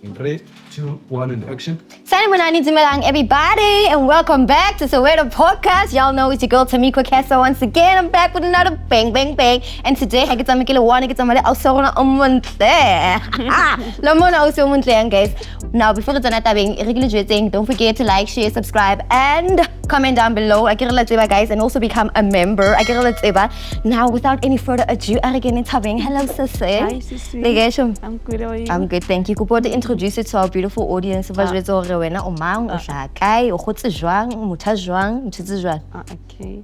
In 3, 2, 1, and action. Sanibonani Dumelang, everybody, and welcome back to Soweto Podcast. Y'all know it's your girl Tamiko Kesa once again. I'm back with another bang, bang, bang. And today, I get to make it one, I get to make it also. Lo mona ausi o montle, guys. Now, before re tsena tabeng, re ke le jwetseng, don't forget to like, share, subscribe, and comment down below. Akere la tseba, guys, and also become a member. Akere la tseba. Now, without any further ado, a re kene tabeng. Hello, sisi. Hi, sisi. Le kae, shom? I'm good. How are you? I'm good, thank you. Kopo to introduce it to our beautiful audience. Ba jwetse hore wena o mang, o hlaha kae, o kgotse jwang, o motho a jwang, o thetse jwang. Ah, okay.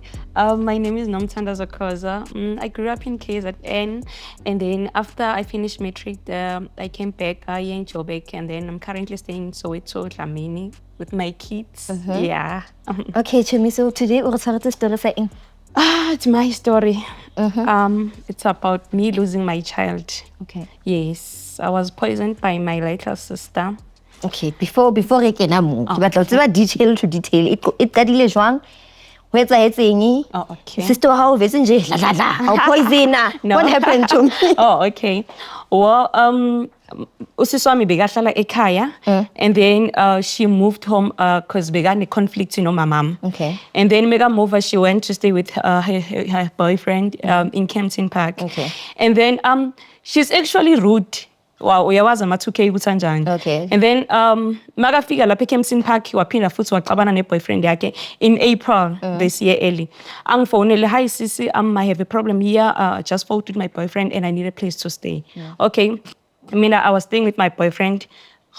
My name is Nomthanda Zakoza. I grew up in KZN, and then after I finished matric, I came back here in Joburg, and then I'm currently staying in Soweto, Dlamini, with my kids. Yeah. Okay, Chumi, so today o re tshwaretse story sa eng? Ah, it's my story. It's about me losing my child. Okay. Yes, I was poisoned by my little sister. Okay, before re kena mo, ke batla ho tseba detail to detail. E qadile jwang? Ho etsahetseng? Oh, okay. Sister wa hao o vetse nje la la la. O poisona. No. What happened to me? Oh, okay. Well, usisi wami bekahlala ekhaya and then she moved home because bekane conflict nomamam. And then meka move, she went to stay with her boyfriend in Kempton Park. And then she's actually rude. Wow, uyawazi ama-2K ukuthi anjani. And then makafika lapha eKempton Park, waphinda futhi waxabana ne-boyfriend yakhe in April this year early. Angifonele, "Hi sisi, I have a problem here. I just fought with my boyfriend and I need a place to stay." Okay. Mina, I was staying with my boyfriend,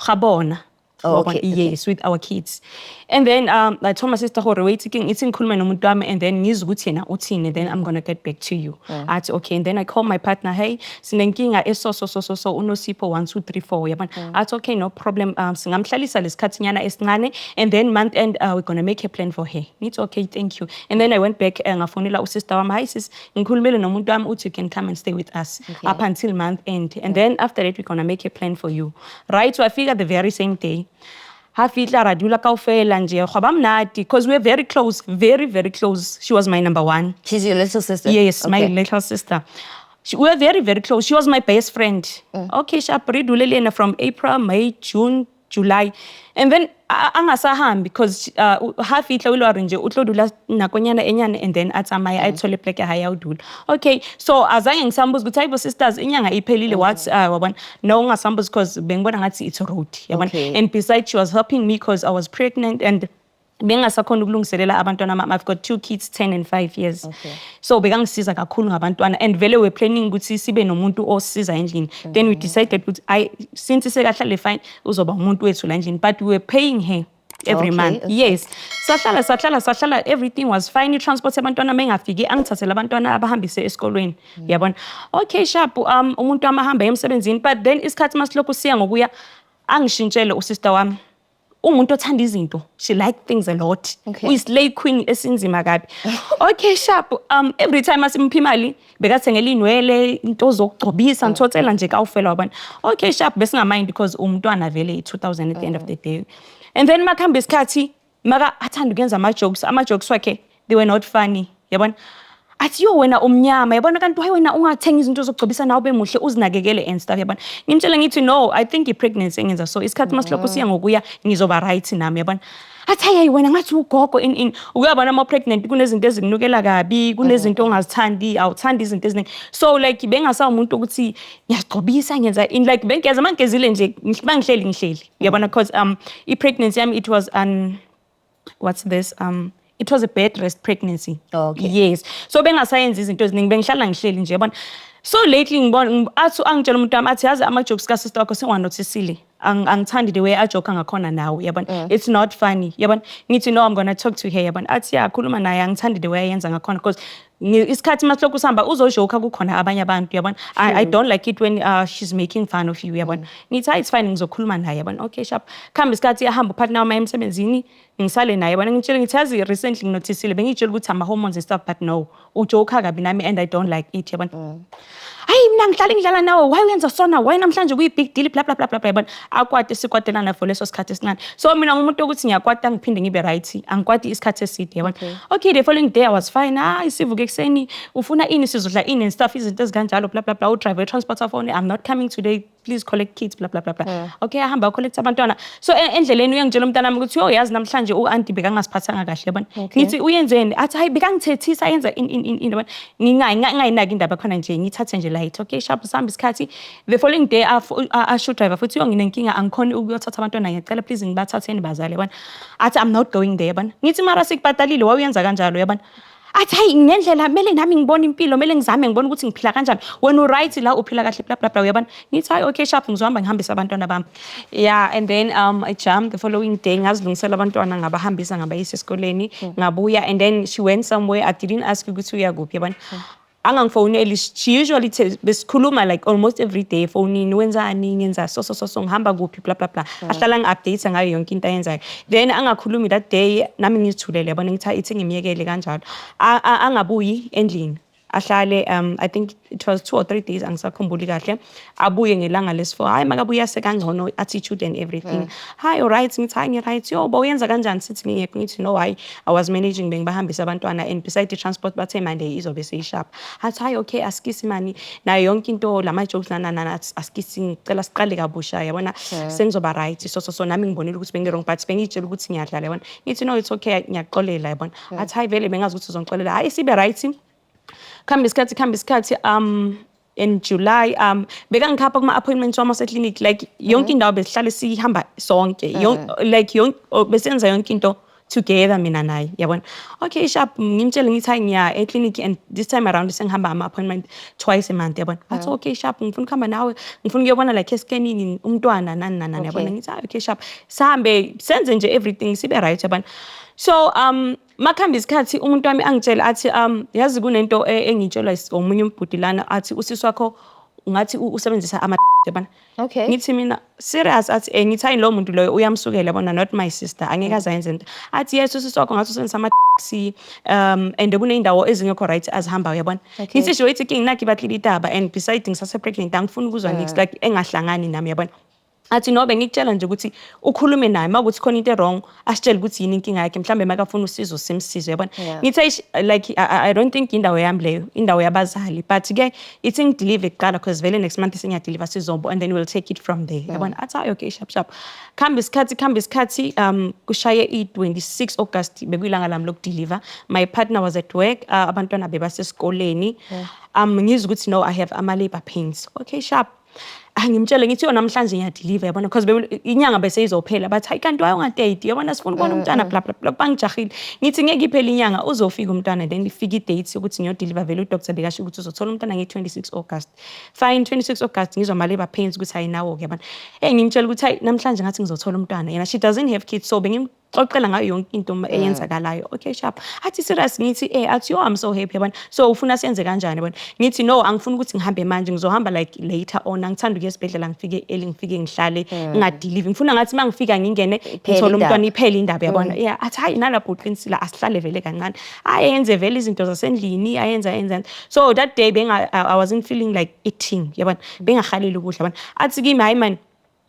Gabona. Oh, okay. Yes, with our kids. And then I told my sister gore, "Wait, ke ngithi ngikhulume nomuntu wami and then ngizwe ukuthi yena uthini, and then I'm gonna get back to you." Athi okay, and then I called my partner, "Hey, sinenkinga eso so so so so, uNosipho 1 2 3 4," yabona. Athi okay, no problem. Singamhlalisa lesikhathinyana esincane and then month end we're gonna make a plan for her. Ngithi okay, thank you. And then I went back, ngafonela usister wami, "Hi sis, ngikhulumele nomuntu wami, uthi you can come and stay with us up until month end, and then after that we're gonna make a plan for you." Right, so I figured the very same day. Ha fihla, ra dula kaofela nje, gwa ba monate because we're very close, very very close. She was my number one. She's your little sister? Yes, my little sister. We were very very close. She was my best friend. Okay, sharp, re dule le yena from April, May, June, July, and then angasahambi because ha fihla o ile wa re nje o tlo dula nakonyana enyane and then a tsamaye a ithole pleke ya hae ya ho dula. Okay, so azange ngisambuza ukuthi, "Hayibo sisters, inyanga iphelile, what?" Wabona, no, ngingasambuza because bengibona ngathi it's a road, yabona. And besides, she was helping me because I was pregnant and bengingasakhona ukulungiselela abantwana bami. I've got two kids, 10 and 5 years. So bekangisiza kakhulu ngabantwana and vele we're planning ukuthi sibe nomuntu osisiza endlini. Then we decided ukuthi I since sekahlale, fine, uzoba umuntu wethu la endlini, but we were paying her every month. Yes, sahlala, sahlala, sahlala, everything was fine. I-transport yabantwana mengafiki, angithathele abantwana abahambise esikolweni, yabona. Okay, sharp. Umuntu wami ahamba emsebenzini, but then isikhathi masilokhu siya ngokuya, angishintshele usister wami. Umuntu othanda izinto, she like things a lot. Uyi-slay queen esinzima kabi. Okay, sharp. Every time asimpha imali, bekathengela inwele, into zokugcobisa, ngithothela nje kawufela, wabona. Okay, sharp, besingamind because umntwana vele, i-2000 at the end of the day. And then makuhamba isikhathi, maka athanda ukuyenza ama-jokes. Ama-jokes wakhe, they were not funny, yabona. Athi, "Yo wena umnyama, yabona, kanti why wena ungathengi izinto zokugcobisa nawe ube muhle, uzinakekele and stuff," yabona. Ngimtshele ngithi no, I think i-pregnancy engenza so. Isikhathi masilokhu siya ngokuya, ngizoba right nami, yabona. Athi hayi wena ngathi ugogo in ukuyabona ama pregnant kunezinto ezikunukela kabi, kunezinto ongazithandi, awuthandi izinto eziningi. So like bengasawumuntu ukuthi ngiyagcobisa, ngenza in, like bengigeza, mangigezile nje, mangihleli ngihleli, uyabona, because i-pregnancy yami, it was an what's this, it was a bed rest pregnancy. Yes, so bengasayenzi izinto eziningi, bengihlala ngihleli nje, yabona. So lately ngibona athi angitshela umuntu wami, athi yazi ama-jokes ka-sister wakho sengiwanotisile. Angithandi the way ajoka ngakhona nawe, yabona, it's not funny, yabona. Ngithi no, I'm gonna talk to her, yabona. Athi yakhuluma naye, angithandi the way ayenza ngakhona because isikhathi masilokhu sihamba uzojoka kukhona abanye abantu, yabona. I don't like it when she's making fun of you, yabona. Ngithi hayi, it's fine, ngizokhuluma naye, yabona. Okay, sharp. Kuhamba isikhathi, ahamba upartner wami emsebenzini, ngisale naye, yabona. Ngitshele ngithi yazi recently nginotisile, bengitshela ukuthi ama-hormones and stuff, but no, ujoka kabi nami and I don't like it, yabona. Hayi mina ngihlale ngidlala nawe, why uyenza sona, why namhlanje kuyi-big deal, bla bla bla bla bla, yabona. Akwate, sikwatelana for leso sikhathi esincane. So mina ngumuntu ukuthi ngiyakwata ngiphinde ngibe right, angikwati isikhathi eside, yabona. Okay, the following day I was fine. Hayi, sivuke ekuseni, ufuna ini, sizodla ini and stuff, izinto ezikanjalo, bla bla bla. Udriver transport phone, "I'm not coming today." Please collect kids, blah blah blah blah. Okay, ahamba collect abantwana. So endleleni uyangitshela umntana wami ukuthi, "Yo, yazi namhlanje u-auntie bekangasiphathanga kahle," yabona. Ngithi, "Uyenzeni?" Athi, "Hayi, bekangithethisa, yenza in in in in," yabona. Ngingayinaki indaba khona nje, ngithathe nje light. Okay, sharp, sihamba isikhathi. The following day asho driver futhi, "Yo, nginenkinga, angikhoni ukuyothatha abantwana, ngiyacela please ngibathatheni bazali," yabona. Athi, "I'm not going there," yabona. Ngithi, "Mara sikubhatalile, wawuyenza kanjalo," yabona. Athi, "Hayi, ngendlela kumele nami ngibone impilo, kumele ngizame ngibone ukuthi ngiphila kanjani. Wena u-right la, uphila kahle, bla bla bla," uyabona. Ngithi, "Hayi, okay, sharp, ngizohamba ngihambise abantwana bami." Yeah, and then I jumped the following day, ngazilungisela abantwana, ngabahambisa, ngabayisa esikoleni, ngabuya, and then she went somewhere. I didn't ask ukuthi uya kuphi, yabona. Angangifoneli. She usually besikhuluma like almost every day efonini, wenzani, ngenza so so so so, ngihamba kuphi, bla bla bla, ahlala ngi-update ngayo yonke into ayenzayo. Then angakhulumi that day, nami ngizithulele, yabona. Ngithi, ithi ngimyekele kanjalo. Angabuyi endlini, ahlale, I think it was 2 or 3 days, angisakhumbuli kahle. Abuye ngelanga lesi-4. Hayi, makabuya sekangcono, attitude and everything. "Hi, alright?" Ngithi, "Hayi, ngi-right." "Yo, bowuyenza kanjani sithi ngingekho?" Ngithi, "No, hayi, I was managing, bengibahambisa abantwana, and beside i-transport bathe Monday izobe seyishap." Athi, "Hayi, okay, asikisi mani nayo yonke into, lama-jokes nanana, asikisi, ngicela siqale kabusha, yabona, sengizoba right, so so so, nami ngibonile ukuthi bengi-wrong, but bengiyitshela ukuthi ngiyadlala," yabona. Ngithi, "No, it's okay, ngiyakuxolela," yabona. Athi, "Hayi, vele bengazi ukuthi uzongixolela." Hayi, sibe right. Kuhamba isikhathi, kuhamba isikhathi, in July bekangikhapha kuma-appointments wami ase-clinic, like yonke indawo besihlale sihamba sonke, like besenza yonke into together mina naye, yabona. Okay, sharp, ngimtshele ngithi, "Hayi, ngiya e-clinic, and this time around sengihamba ama-appointment twice a month," yabona. Athi, "Okay, sharp, ngifuna ukuhamba nawe, ngifuna ukuyobona like escanini umntwana, nani nani nani," yabona. Ngithi, "Hayi, okay, sharp, sihambe senze nje everything, sibe right," yabona. So makuhamba isikhathi, umuntu wami angitshela athi, "Yazi kunento engitshelwa omunye umbhudi lana, athi usisi wakho ngathi usebenzisa ama," yabona. Ngithi mina, "Serious?" Athi, "Eh." Ngithi, "Hayi, lo muntu loyo uyamsukela, yabona, not my sister, angeke aze ayenze into." Athi, "Yes, usisi wakho ngathi usebenzisa ama and kuney'ndawo ezingekho right azihambayo," yabona. Ngithi, "Sho ithi king nakho ibatlile itaba, and beside ngisase-pregnant, angifuni ukuzwa niks like engahlangani nami," yabona. Athi, "No, bengikutshela nje ukuthi ukhulume naye, uma kuthi khona into e-wrong, asitshele ukuthi yini inkinga yakhe, mhlawumbe makafuna usizo simsizo," yabona. Ngithi, "Eish, like I don't think indawo yami leyo, indawo yabazali, but-ke ithi ngideliver kuqala, because vele next month sengiyadeliver sizombo, and then we'll take it from there," yabona. Athi, "Hayi, okay, sharp sharp." Kuhamba isikhathi, kuhamba isikhathi, kushaye i-26 August, bekuyilanga lami lokudeliver. My partner was at work, abantwana bebasesikoleni. Ngizwa ukuthi no, I have ama-labour pains. Okay, sharp. Ah, ngimtshele ngithi, "Yo, namhlanje ngiyadeliver," yabona, because inyanga bese izophela. Bathi, "Hayi, kanti waye unga-30, yabona, sifuna ukubona umntwana, bla bla bla." Bangijahile. Ngithi, "Ngeke iphele inyanga, uzofika umntwana." Then ifika i-date yokuthi ngiyodeliver. Vele udoctor bekasho ukuthi uzothola umntwana nge-26 August. Fine, 26 August ngizwa ama-labour pains, ukuthi ayinawo-ke, yabona. Ngimtshela ukuthi, "Hayi, namhlanje ngathi ngizothola umntwana." Yena, she doesn't have kids, so bengimxoxela ngayo yonke into eyenzakalayo. Okay, sharp. Athi, "Serious?" Ngithi, "Eh." Athi, "Yo, I'm so happy," yabona. "So ufuna senze kanjani?" yabona. Ngithi, "No, angifuni ukuthi ngihambe manje, ngizohamba like later on. Angithanda ukuya esibhedlela ngifike early, ngifike ngihlale, ngingadeliver. Ngifuna ngathi uma ngifika ngingene ngithole umntwana, iphele indaba," yabona. Yeah, athi, "Hayi, nalapho uqinisile, asihlale vele kancane." Ayenze vele izinto zasendlini, ayenza ayenza. So that day benga I wasn't feeling like eating, yabona, bengahaleli ukudla, yabona. Athi kimi, "Hayi man,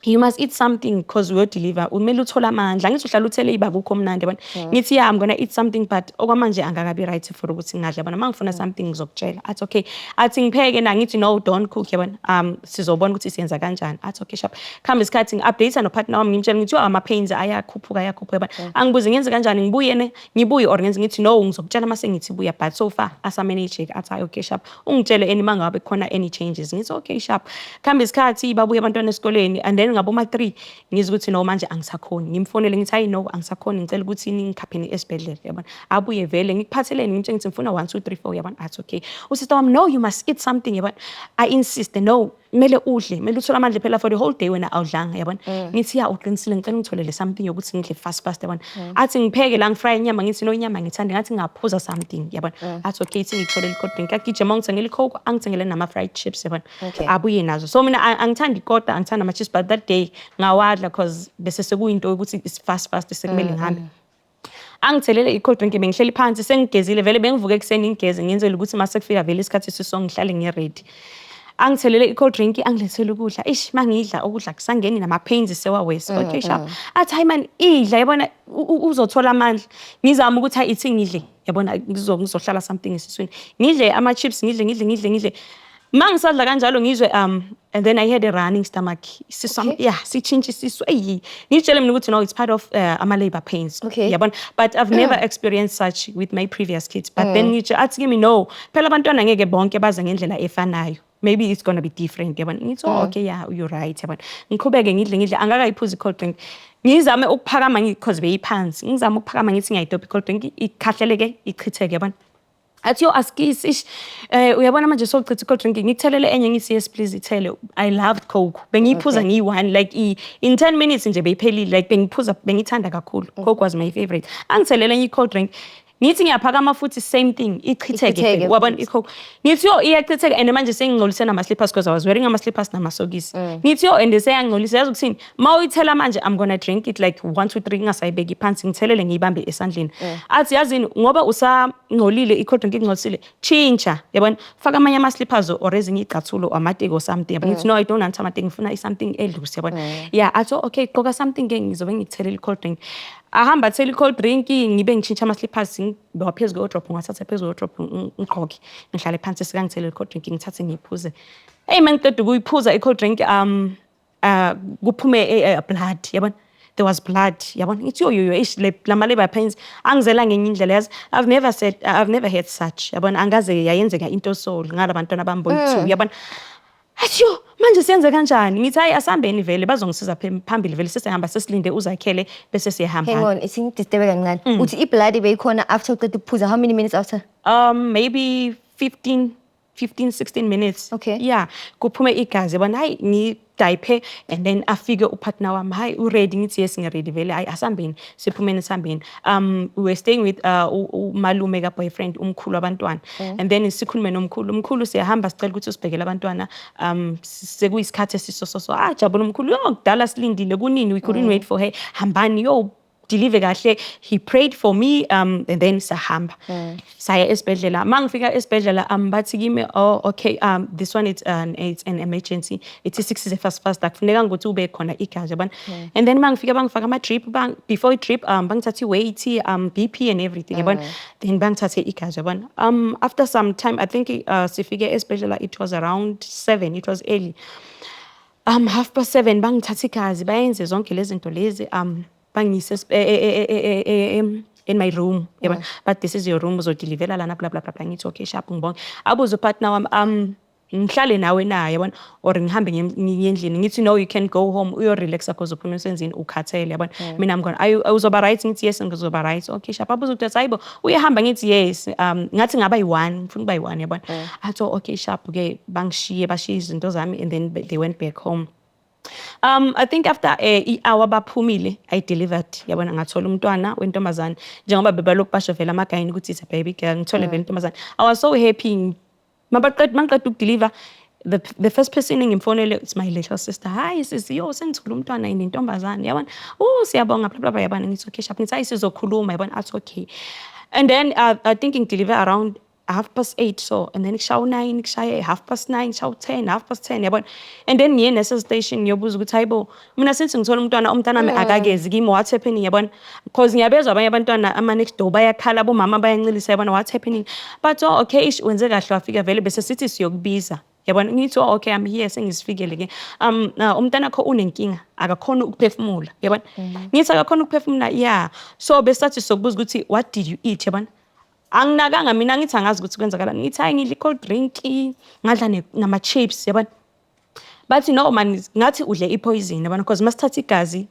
you must eat something because uyodeliver, kumele uthole amandla, angithi uhlala uthele iba kukho mnandi," yabona. Ngithi, "Yeah, I'm gonna eat something, but okwamanje angakabi right for ukuthi ngingadla, yabona. Uma ngifuna something ngizokutshela." Athi, "Okay." Athi, "Ngipheke na?" Ngithi, "No, don't cook, yabona, sizobona ukuthi siyenza kanjani." Athi, "Okay, sharp." Kuhamba isikhathi, ngi-update no-partner wami, ngimtshela ngithi, ama-pains ayakhuphuka, ayakhuphuka, yabona. Angibuze, "Ngenze kanjani? Ngibuye ne ngibuye or ngenze?" Ngithi, "No, ngizokutshela mase ngithi buya, but so far asamanage." Athi, "Hayi, okay, sharp, ungitshele any mangabe khona any changes." Ngithi, "Okay, sharp." Kuhamba isikhathi, babuye abantwana esikoleni, and then ngaboma 3 ngizwe ukuthi no, manje angisakhoni. Ngimfonele ngithi, "Hayi, no, angisakhoni, ngicela ukuthi ningikhapheni esibhedlela," yabona. Abuye vele, ngikuphatheleni? Ngimtshele ngithi, "Ngifuna 1 2 3 4," yabona. Athi, "Okay." Usister wami, "No, you must eat something," yabona. I insist, "No, kumele udle, kumele uthole amandla phela, for the whole day wena awudlanga," yabona. Ngithi, "Ya, uqinisile, ngicela ungitholele something yokuthi ngidle fast fast," yabona. Athi, "Ngipheke la, ngifry inyama." Ngithi, "No, inyama ngithanda ngathi ngingaphuza something," yabona. Athi, "Okay, ithi ngitholele i-cold drink." Agijima angithengele i-Coke, angithengele nama-fried chips, yabona. Abuye nazo. So mina angithandi ikota, angithandi ama-chips, but that day ngawadla cause bese sekuyinto yokuthi it's fast fast, sekumele ngihambe. Angithelele i-cold drink, bengihleli phansi, sengigezile vele, bengivuke ekuseni ngigeze, ngenzela ukuthi mase kufika vele isikhathi siso ngihlale ngi-ready. Angithelele i-cold drink, angilethele ukudla. Ish, mangidla ukudla kusangeni nama-pains sewawesi. Okay, sharp. Athi, "Hayi man, idla, yabona, uzothola amandla." Ngizama ukuthi, hayi, ithi ngidle, yabona, ngizohlala something esiswini. Ngidle ama-chips, ngidle ngidle ngidle ngidle. Ma ngisadla kanjalo, ngizwe and then I had a running stomach, isisu sami. Yeah, sitshintshe isisu. Eyi, ngitshele mina ukuthi no, it's part of ama-labor pains. Yabona, but I've never experienced such with my previous kids. But then ngitshe, athi kimi, "No, phela abantwana ngeke bonke baze ngendlela efanayo, maybe it's gonna be different," yabona. Ngithi, "Oh, okay, yeah, you're right," yabona. Ngiqhubeke ngidle, ngidle, angakayiphuzi i-cold drink. Ngizame ukuphakama, because beyiphansi, ngizame ukuphakama, ngithi ngiyayidobha i-cold drink, ikhahleleke, ichitheke, yabona. Athi, "Yo, asikisi ish, uyabona manje sowuchitha i-cold drink, ngikuthelele enye?" Ngithi, "Yes, please, ithele." I loved Coke, bengiyiphuza ngiyi-one, like in 10 minutes nje beyiphelile. Like, bengiphuza, bengithanda kakhulu. Coke was my favorite. Angithelele enye i-cold drink, ngithi ngiyaphakama futhi, same thing, ichitheke. Ichitheke. Wabona. Futhi. I-Coke, ngithi, "Yo, iyachitheka." And manje sengingcolise nama-slippers, because I was wearing ama-slippers namasokisi. Ngithi, "Yo, and seyangcolisa, yazi ukuthini, ma uyithela manje, I'm gonna drink it like one, two, three, ngingasayibeki phansi, ngithelele, ngiyibambe esandleni." Athi, "Yazini, ngoba usangcolile, i-cold drink ingcolisile, tshintsha, yabona, faka amanye ama-slippers or ezinye iy'cathulo, amateki or something," yabona. Ngithi, "No, I don't want amateki, ngifuna i-something e-loose," yabona. Yeah, athi, "Oh, okay, gqoka something ke, ngizobe ngikuthelela i-cold drink." Ahamba athela i-cold drink, ngibe ngitshintsha ama-slippers, ngiwa phezu kwe-wardrobe, ngiwathathe phezu kwe-wardrobe, ngigqoke, ngihlale phansi, sikangithelele i-cold drink, ngithathe ngiyiphuze. Eyi, uma ngiqeda ukuyiphuza i-cold drink, kuphume blood, yabona. There was blood, yabona. Ngithi, "Yo, yo, yo, eish, lama labor pains angizela ngenye indlela, yazi. I've never had such," yabona. Angaze yayenzeka into so ngalabantwana bami boyi-two, yabona. Athi, "Yo, manje siyenze kanjani?" Ngithi, "Hayi, asambeni vele, bazongisiza phambili vele, sesihamba, sesilinde uZakhele, bese siyahamba." Hang on, isingidisturbe kancane. Uthi i-blood beyikhona after uqeda ukuphuza, how many minutes after? Maybe 15, 16 minutes. Yeah, kuphume igazi, yabona. Hayi, ngidayiphe and then afike upartner wami. "Hayi, uready?" Ngithi, "Yes, ngiready vele. Hayi, asambeni, siphumeni, sihambeni." We were staying with umalume ka-boyfriend, umkhulu wabantwana, and then sikhulume nomkhulu. "Umkhulu, siyahamba, sicela ukuthi usibhekele abantwana, sekuyisikhathi esiso so so." Ah, jabula umkhulu. "Yo, kudala silindile, kunini, we couldn't wait for her. Hambani, yo deliver kahle." He prayed for me, and then sahamba, saya esibhedlela. Mangifika esibhedlela, bathi kimi, "Oh, okay, this one, it's an emergency, it is 6 fast fast, akufuneka ukuthi ube khona igazi," yabona. And then mangifika, bangifaka ama drip. Before i-drip, bangithatha i-weight, BP and everything, yabona. Then bangithathe igazi, yabona. After some time, I think sifike esibhedlela, it was around 7, it was early, 7:30. Bangithatha igazi, bayenze zonke lezi zinto lezi, bangiyise in my room, yabona. "But this is your room, uzodilivela lana, bla bla bla bla." Ngithi, "Okay, sharp, ngibonge." Abuze upartner wami, "Ngihlale nawe na, yabona, or ngihambe ngiye endlini?" Ngithi, "No, you can go home, uyorelaxa, cause uphuma emsebenzini ukhathele, yabona. Mina I'm gonna, uzoba right?" Ngithi, "Yes, ngizoba right." "Okay, sharp." Abuze ukuthi, "Hayibo, uyahamba?" Ngithi, "Yes, ngathi ngaba yi-one, ngifuna ukuba yi-one," yabona. Athi, "Oh, okay, sharp ke." Bangishiye, bashiye izinto zami, and then they went back home. I think after i-hour baphumile, I delivered, yabona. Ngathola umntwana wentombazane, njengoba bebalokhu basho vele amagayini ukuthi it's a baby girl. Ngithole vele intombazane. I was so happy. Mabaqeda, mangiqeda ukudeliver, the first person engimfonele, it's my little sister. "Hayi sisi, yo, sengithole umntwana intombazane, yabona. Oh, siyabonga, bla bla bla," yabona. Ngithi, "Okay, sharp." Ngithi, "Hayi, sizokhuluma," yabona. Athi, "Okay." And then I think ngideliver around 8:30, so and then kushaya u-9, kushaye 9:30, kushaya u-10, 10:30, yabona. And then ngiye nurse station, ngiyobuza ukuthi, "Hayibo, mina since ngithola umntwana, umntwana wami akakezi kimi, what's happening?" yabona, because ngiyabezwa abanye abantwana ama-next door bayakhala, bomama bayancilisa, yabona, "What's happening?" But, "Oh, okay, ish, wenze kahle wafika vele, bese sithi siyokubiza," yabona. Ngithi, "Oh, okay, I'm here, sengisifikele ke." "Umntana wakho unenkinga, akakhona ukuphefumula," yabona. Ngithi, "Akakhona ukuphefumula?" "Yeah, so besathi sokubuza ukuthi what did you eat," yabona. Anginakanga mina, ngithi angazi ukuthi kwenzakalani. Ngithi, "Hayi, ngidla i-cold drink, ngadla nama-chips," yabona. Bathi, "No man, ngathi udle i-poison," yabona, because masithatha igazi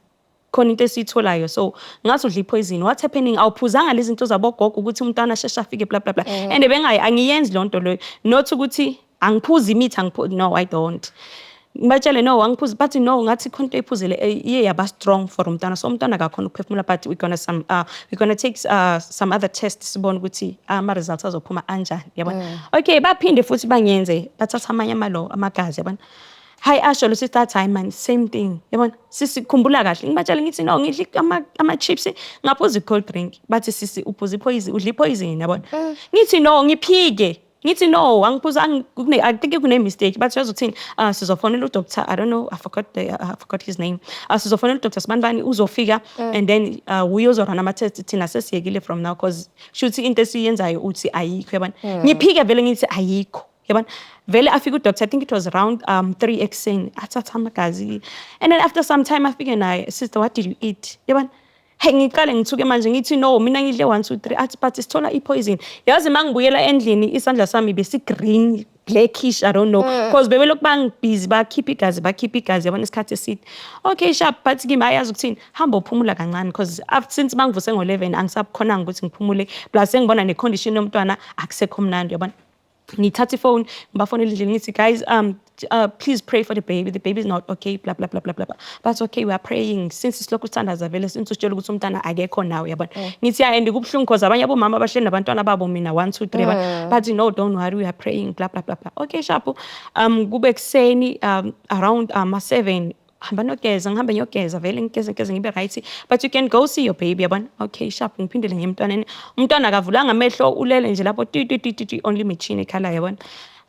khona into esiyitholayo, so ngathi udle i-poison. "What's happening? Awuphuzanga lezi zinto zabogogo ukuthi umntwana asheshe afike, bla bla bla?" And bengayi, angiyenzi loo nto leyo, not ukuthi angiphuzi imithi, no, I don't. Ngibatshele, "No, angiphuzi." Bathi, "No, ngathi khona into oyiphuzile, iye yaba strong for umntwana, so umntwana akakhona ukuphefumula, but we're gonna take some other tests, sibone ukuthi ama-results azophuma anjani," yabona. Okay, baphinde futhi bangenze, bathatha amanye amalo amagazi, yabona. Hayi, asho lo sister athi, "Hayi man, same thing," yabona. "Sisi, khumbula kahle." Ngibatshele ngithi, "No, ngidla ama-chips, ngaphuza i-cold drink." Bathi, "Sisi, uphuza ipoison, udla ipoison," yabona. Ngithi, "No," ngiphike, ngithi, "No, angiphuza, I think kune-mistake." Bathi, "Yazi uthini, sizofonela udoctor," I don't know, I forgot his name, "sizofonela udoctor sibanibani, uzofika and then uye ozoruna ama-test, thina sesiyekile from now, cause shuthi into esiyenzayo uthi ayikho," yabona. Ngiphike vele, ngithi ayikho, yabona. Yabona, vele afike udoctor, I think it was around 3 ekuseni, athatha amagazi, and then after some time afike naye, "Sister, what did you eat?" Yabona, hey, ngiqale ngithuke manje, ngithi, "No, mina ngidle 1 2 3." Athi, "But sithola i-poison." Yazi, uma ngibuyela endlini, isandla sami besi-green, blackish, I don't know, because bebelokhu bangibhizi bakhipha igazi, bakhipha igazi, yabona, isikhathi eside. Okay, sharp, but kimi ayazi ukuthini, hamba uphumula kancane, because since bangivuse ngo-11, angisakhonanga ukuthi ngiphumule, plus sengibona ne-condition yomntwana akusekho mnandi, yabona. Ngithatha ifoni, ngibafonela endlini, ngithi, "Guys, please pray for the baby, the baby is not okay, blah blah blah blah blah." But okay, we are praying since silokhu sithandaza vele, since usitshela ukuthi umntana akekho nawe, yabona. Ngithi, "Yeah, and kubuhlungu because abanye abomama bahleli nabantwana babo, mina 1 2 3." But no, don't worry, we are praying, blah blah blah blah. Okay, sharp. Kube kuseni, around 7, hamba niyogeza. Ngihambe ngiyogeza vele, ngigeze, ngigeze, ngibe right, but you can go see your baby, yabona. Okay, sharp. Ngiphindele ngiye emntwaneni, umntwana akavulanga amehlo, ulele nje lapho, ti ti ti ti ti, only machine ekhalayo, yabona.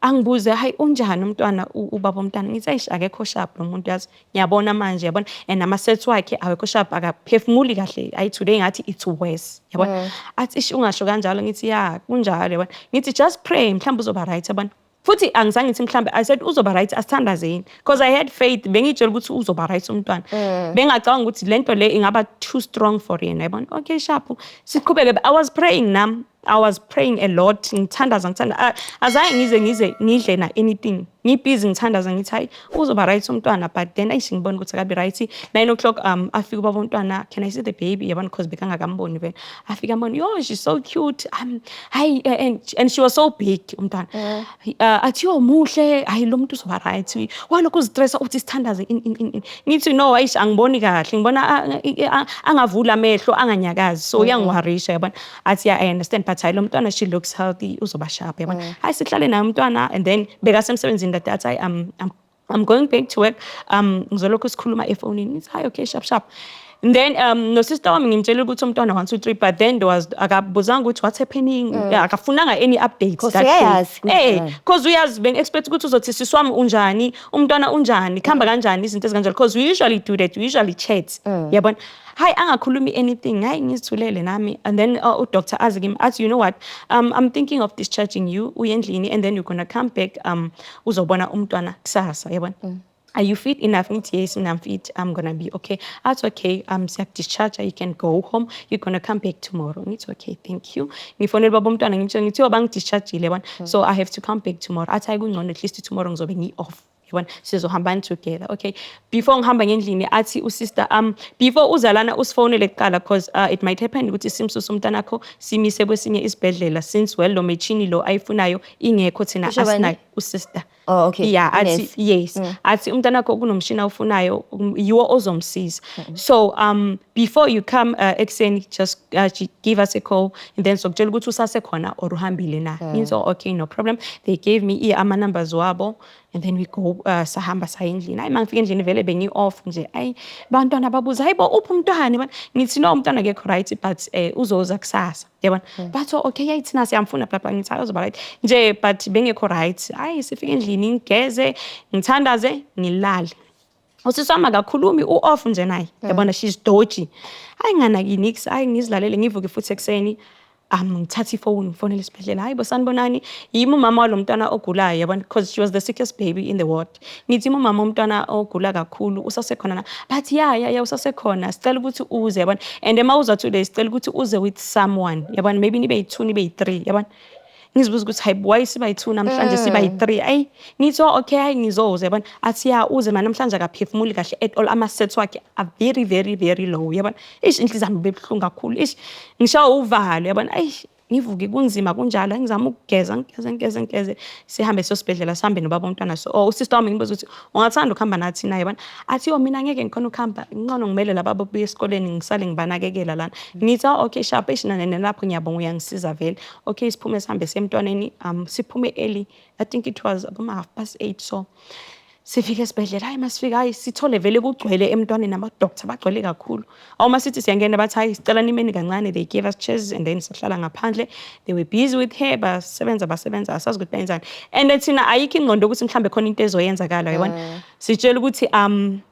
Angibuze, "Hayi, unjani umntwana?" Ubaba womntwana, ngithi, "Eish, akekho sharp lo muntu, yazi, ngiyabona manje, yabona, and ama-sats wakhe awekho sharp, akaphefumuli kahle. Ayi, today ngathi it's worse," yabona. Athi, "Ish, ungasho kanjalo." Ngithi, "Ya, kunjalo," yabona. Ngithi, "Just pray, mhlawumbe uzoba right," yabona. Futhi angizange ngithi mhlawumbe, I said uzoba right, asithandazeni, because I had faith, bengitshela ukuthi uzoba right umntwana, bengacabanga ukuthi lento le ingaba too strong for yena, yabona. Okay, sharp, siqhubeke. I was praying nami, I was praying a lot, ngithandaza, ngithanda, azange ngize ngidle na anything, ngibhizi ngithandaza, ngithi, "Hayi, uzoba right umntwana." But then, ayish, ngibona ukuthi akabi right. 9 o'clock, afike ubaba umntwana, "Can I see the baby?" Yabona, because bekangakamboni vele. Afike ambona, "Yo, she's so cute, hayi," and she was so big umntwana. Athi, "Yo, muhle, hayi, lo muntu uzoba right, walokhu uzistressa uthi sithandaze in in in." Ngithi, "No, ayish, angiboni kahle, ngibona angavula amehlo, anganyakazi, so uyangiworrysha," yabona. Athi, "Yeah, I understand, but hayi, lo mntwana, she looks healthy, uzoba sharp," yabona. Hayi, sihlale naye umntwana, and then bekasemsebenzini that athi, "Hayi, I'm going back to work, ngizolokhu sikhuluma efonini." Ngithi, "Hayi, okay, sharp sharp." And then no sister wami ngimtshela ukuthi umntwana 1 2 3, but then there was akabuzanga ukuthi what's happening. Yeah, akafunanga any updates 'Cause that day. Uyayazi ukuthi Cause uyazi, bengi-expect ukuthi uzothi, "Sisi wami, unjani umntwana, unjani, kuhamba kanjani?" izinto ezikanjalo, because we usually do that, we usually chat, yabona. Hayi, angakhulumi anything, hayi, ngizithulele nami. And then udoctor azi kimi, athi, "You know what, I'm thinking of discharging you, uye endlini, and then you're gonna come back, uzobona umntwana kusasa," yabona. "Are you fit enough?" Ngithi, "Yes, mina I'm fit, I'm gonna be okay." Athi, "Okay, siyakudischarge, you can go home, you're gonna come back tomorrow." Ngithi, "Okay, thank you." Ngifonele baba umntwana, ngimtshela, ngithi, "Bangidischargeile, yabona, so I have to come back tomorrow." Athi, "Hayi, kungcono, at least tomorrow ngizobe ngi-off, yabona, sizohambani together." Okay, before ngihamba ngendlini, athi usister, "Before uzalana, usifonele kuqala, cause it might happen ukuthi simsuse umntanakho, simise kwesinye isibhedlela, since, well, lo machine lo ayifunayo ingekho, thina Kusho bani? asinayo." Usister. Oh, okay. Yeah, athi Nurse. Yes, athi umntanakho kunomshini awufunayo, yiwo ozomsiza, so before you come ekuseni, just give us a call and then sokutshela ukuthi usasekhona or uhambile na. Ngithi, "Oh, okay, no problem." They gave me ama-numbers wabo, and then we go, sahamba saya endlini. Hayi, mangifika endlini vele bengi-off nje. Ayi, bantwana babuza, "Hayi bo, uphi umntwana?" Ngithi, "No, umntwana akekho right, but uzoza kusasa," yabona. Bathi, "Okay, yayi, thina siyamfuna, bla bla." Ngithi, "Hayi, uzoba right nje," but bengekho right. Hayi, sifike endlini, ngigeze, ngithandaze, ngilale. Usisi wami akakhulumi, u-off nje naye, yabona, she's dodgy. Hayi, nganaki nix. Hayi, ngizilalele, ngivuke futhi ekuseni, ngithathe ifoni, ngifonele esibhedlela. "Hayi bo, sanibonani, yimi umama walo mntwana ogulayo," yabona, because she was the sickest baby in the ward. Ngithi, "Yimi umama womntwana ogula kakhulu, usasekhona na?" Bathi, Ya, usasekhona, sicela ukuthi uze, yabona, and uma uza today, sicela ukuthi uze with someone, yabona, maybe nibe yi-2, nibe yi-3," yabona. Ngizibuza ukuthi, hayi, why siba yi-2 namhlanje, siba yi-3? Ayi, ngithi, "Oh, okay, hayi, ngizoza," yabona. Athi, "Ya, uze ma, namhlanje akaphefumuli kahle at all, ama-sats wakhe are very very very low," yabona. Ish, inhliziyo yami ibebuhlungu kakhulu, ish, ngishawa uvalo, yabona. Ayi, ngivuke kunzima kunjalo, ngizama ukugeza, ngigeze, ngigeze, ngigeze, sihambe siyosibhedlela, sihambe nobaba umntwana. So, oh, usister wami ngimbuza ukuthi, "Ungathanda ukuhamba nathi na?" Yabona. Athi, "Yo, mina ngeke ngikhona ukuhamba, ngcono ngimele laba ababuya esikoleni, ngisale ngibanakekela lana." Ngithi, "Oh, okay, sharp." Eish, nalapho ngiyabonga, uyangisiza vele. Okay, siphume, sihambe siye emntwaneni. Siphume early, I think it was aboma 8:30. So Sifike esibhedlela, hayi, masifika, hayi, sithole vele kugcwele emntwaneni, ama-doctor bagcwele kakhulu. Awuma sithi siyangena, bathi, "Hayi, sicela nimeni kancane." They gave us chairs and then sahlala ngaphandle. They were busy with her, basebenza, basebenza, asazi ukuthi bayenzani. And thina ayikho ingqondo ukuthi mhlambe khona into ezoyenzakala, yabona. Sitshela ukuthi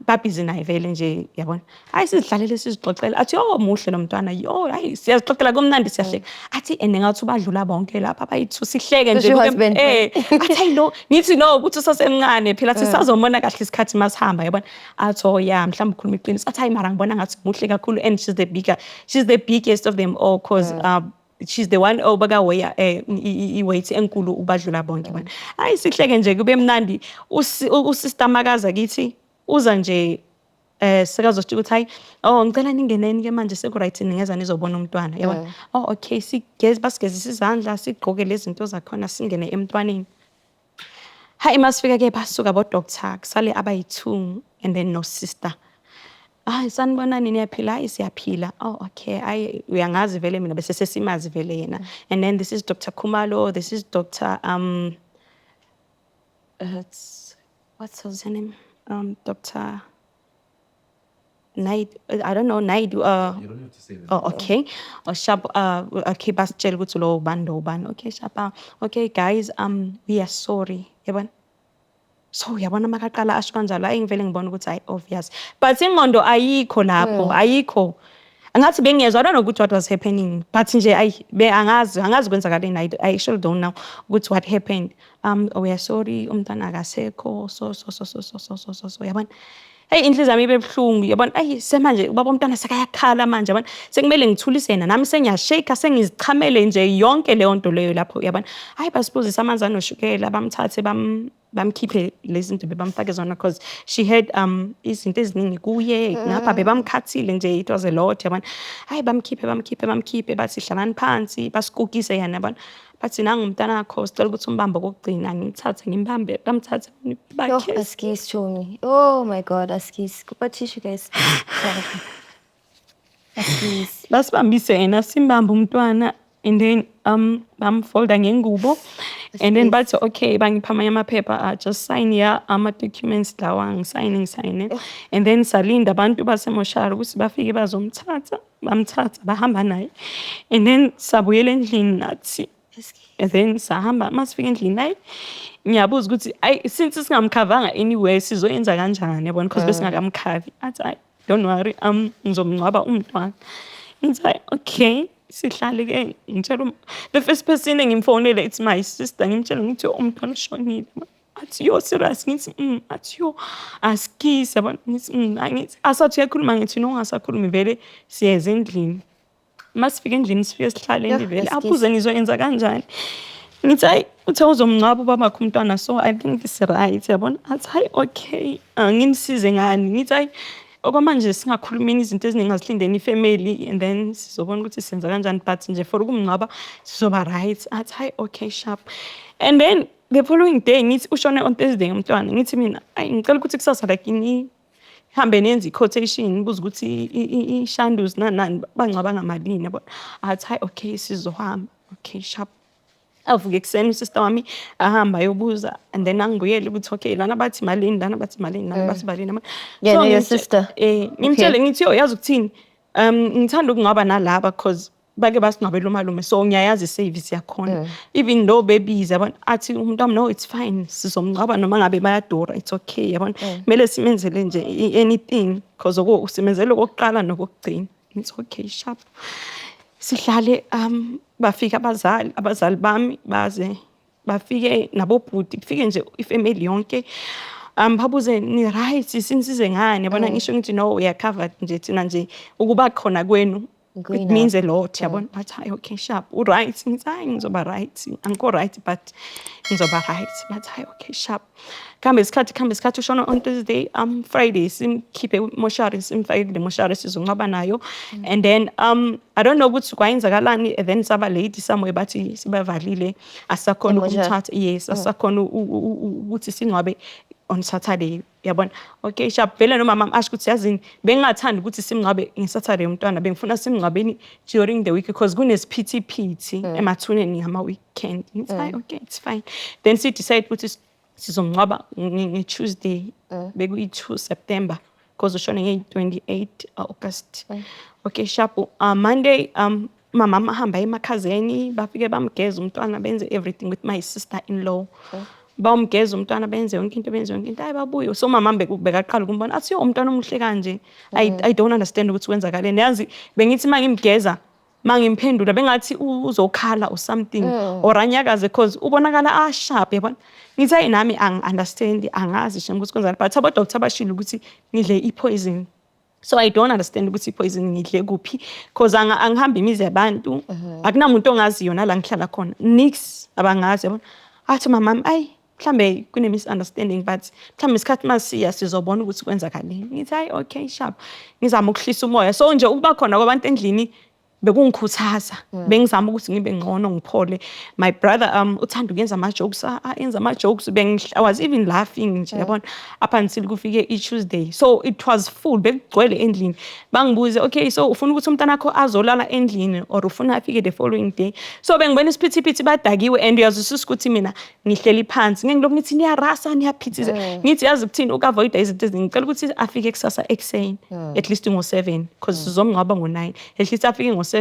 babhizi naye vele nje, yabona. Hayi, sizihlalele, sizixoxela, athi, "Yo, muhle lo mntwana, yo." Hayi, siyazixoxela, kumnandi, siyahleka. Athi, "And ngathi ubadlula bonke lapha abayi-two." Sihleke nje. Kusho husband. Athi, "Hayi lo." Ngithi, "No, ukuthi usasemncane phela." Athi, "Sazomona kahle isikhathi masihamba," yabona. Athi, "Oh yeah, mhlawumbe ukhuluma iqiniso." Athi, "Hayi, mara ngibona ngathi muhle kakhulu." And she's the biggest of them all, 'cause she's the one obakaweya i-weight enkulu, ubadlula bonke, yabona. Hayi, sihleke nje, kube mnandi. Usister makaza kithi, uza nje sekazositsho ukuthi, "Hayi, oh, ngicela ningeneni ke manje, seku-right, ningeza nizobona umntwana," yabona. Oh okay, sigeze, basigezisa izandla, sigqoke lezi zinto zakhona, singene emntwaneni. Hayi, masifika ke, basuka bo-doctor, kusale abayi-two and then no sister. "Hayi, sanibonani, niyaphila?" "Hayi, siyaphila." "Oh okay, hayi, uyangazi vele mina." Bese sesimazi vele yena. And then, "This is Dr Khumalo, this is Dr it's, what's his name, Dr Naid, I don't know, Naidu." You don't have to say that. Oh, okay. Oh, sharp. Okay, basitshela ukuthi lo ubani, lo ubani. Okay, sharp. "Okay, guys, we are sorry." Yabona? So uyabona, makaqala asho kanjalo, ayi, ngivele ngibona ukuthi hayi, obvious. But ingqondo ayikho lapho, ayikho. Angathi bengiyezwa, I don't know ukuthi what was happening, but nje ayi, be angazi, angazi kwenzakaleni. I actually don't know ukuthi what happened. "We are sorry, umntwana akasekho," so so so so so so so so so, yabona. Hey, inhliziyo yami ibe buhlungu, yabona. Ayi, semanje ubaba umntwana sekayakhala manje, yabona. Sekumele ngithulise yena, nami sengiyashake, sengizichamele nje yonke leyo nto leyo lapho, yabona. Hayi, basiphuzisa amanzi anoshukela, bamthathe, bamkhiphe lezi zinto bebamfake zona, 'cause she had izinto eziningi kuye ngapha, bebamkhathile nje, it was a lot, yabona. Hayi, bamkhiphe, bamkhiphe, bamkhiphe, bathi, "Hlalani phansi." Basikukise yena, yabona. Bathi, "Nangu umntanakho, sicela ukuthi umbambe okokugcina." Ngimthathe, ngimbambe, bamthathe. Yo, Bakhe. Askies, chomi. Oh my God, askies. Kopa tissue, guys. Sorry. Askies. Basibambise yena, simbambe umntwana and then bamfolda ngengubo and then bathi, okay, bangipha amanye amaphepha, "Just sign here," ama-documents lawa, ngisayine, ngisayine, and then salinda abantu basemoshari ukuthi bafike bazomthatha. Bamthatha, bahamba naye and then sabuyela endlini nathi. And then sahamba, masifika endlini, hayi, ngiyabuza ukuthi, ayi, since singamkhavanga anyway, sizoyenza kanjani, yabona, because besingakamkhavi. Athi, "Hayi, don't worry, ngizomngcwaba umntwana." Ngithi, "Hayi, okay." Sihlale ke, ngitshela the first person engimfonele, it's my sister. Ngimtshela, ngithi, "Umntwana ushonile." Athi, "Yo, serious?" Ngithi. Athi, "Yo, asikisi," yabona. Ngithi. Angithi asathi uyakhuluma, ngithi, "No, ungasakhulumi vele, siyeza endlini." Masifika endlini, sifike sihlaleni vele. Asikisi. Aphuze, "Ngizoyenza kanjani?" Ngithi, "Hayi, uthe uzomngcwaba ubabakho umntwana, so I think it's right," yabona. Athi, "Hayi, okay, nginisize ngani?" Ngithi, "Hayi, okwamanje singakhulumini izinto eziningi, asilindeni ifamily and then sizobona ukuthi senza kanjani, but nje for ukumngcwaba sizoba right." Athi, "Hayi, okay, sharp." And then the following day, ngithi, ushone on Thursday umntwana, ngithi mina, "Ayi, ngicela ukuthi kusasa like nihambe nenze i-quotation, nibuze ukuthi ishanduzi nani nani bangcwaba ngamalini," yabona. Athi, "Hayi, okay, sizohamba." Okay, sharp. Avuke ekuseni usister wami, ahamba ayobuza and then angibuyele ukuthi, okay, lana bathi malini, lana bathi malini, lana bathi malini. Yena, your sister? Eh, ngimtshele, ngithi, "Yo, yazi ukuthini, ngithanda ukungcwaba nalaba 'cause bake basingcwabela umalume, so ngiyayazi i-service yakhona, even though bebiza," yabona. Athi umuntu wami, "No, it's fine, sizomngcwaba noma ngabe bayadura, it's okay," yabona. "Kumele simenzele nje anything 'cause simenzele okokuqala nokokugcina." Ngithi, "Okay, sharp." Sihlale, bafika abazali bami, baze bafike nabobhuti, kufike nje ifamily yonke. Babuze, "Ni right, sinisize ngani?" Yabona. Ngisho ngithi, "No, we are covered nje thina, nje ukuba khona kwenu it Kuyina. means a lot," yabona. Bathi, "Hayi, okay, sharp, u right?" Ngithi, "Hayi, ngizoba right, angikho right but ngizoba right." Bathi, "Hayi, okay, sharp." Kuhambe isikhathi, kuhambe isikhathi, ushona on Thursday, Friday simkhiphe moshari, simfake kule moshari sizongcwaba nayo. And then I don't know ukuthi kwayenzakalani, and then saba late somewhere, bathi sibavalile, asakhona Emoshari. ukumthatha. Yes, asakhona ukuthi singcwabe on Saturday, yabona. Okay, sharp. Vele nomama asho ukuthi, yazini, bengingathandi ukuthi simngcwabe ngeSaturday umntwana, bengifuna simngcwabeni during the week because kunesiphithiphithi emathuneni ngama-weekend. Ngithi, "Hayi, okay, it's fine." Then si decide ukuthi Sizomngcwaba nge-Tuesday, bekuyi-2 September, because ushone ngeyi-28 August. Okay, sharp. Monday, mama ahamba emakhazeni, bafike bamgeza umntwana, benze everything with my sister in law. Bawumgeza umntwana, benze yonke into, benze yonke into, hayi, babuye. So mama bekaqala ukumbona, athi, "Yo, umntwana omuhle kanje. I don't understand ukuthi kwenzakaleni." Yazi, bengithi uma ngimgeza, uma ngimphendula, bengathi uzokhala or something or anyakaze, cause ubonakala asharp, yabona. Ngithi, "Hayi, nami angi-understand, angazi shem ukuthi kwenzakala, but abo-doctor bashilo ukuthi ngidle i-poison." So I don't understand ukuthi i-poison ngidle kuphi, cause angihambi imizi yabantu, akunamuntu ongaziyo nala ngihlala khona, nix, abangazi, yabona. Athi mamami, "Ayi, mhlambe kune-misunderstanding, but mhlambe isikhathi masiya sizobona ukuthi kwenzakaleni." Ngithi, "Hayi, okay, sharp." Ngizama ukuhlisa umoya. So nje ukuba khona kwabantu endlini bekungikhuthaza, bengizama ukuthi ngibe ngcono, ngiphole. My brother uthanda ukuyenza ama-jokes, enza ama-jokes. I was even laughing nje, yabona, up until kufike i-Tuesday. So it was full, bekugcwele endlini. Bangibuze, "Okay, so ufuna ukuthi umntana wakho azolala endlini or ufuna afike the following day?" So bengibona isiphithiphithi, badakiwe, and uyazwisisa ukuthi mina ngihleli phansi, ngeke ngilokhu ngithi niyarasa, niyaphithiza. Ngithi, "Yazi ukuthini, uku-avoida izinto eziningi, ngicela ukuthi afike kusasa ekuseni, at least ngo-7, because sizomngcwaba ngo-9. At least afike ngo-7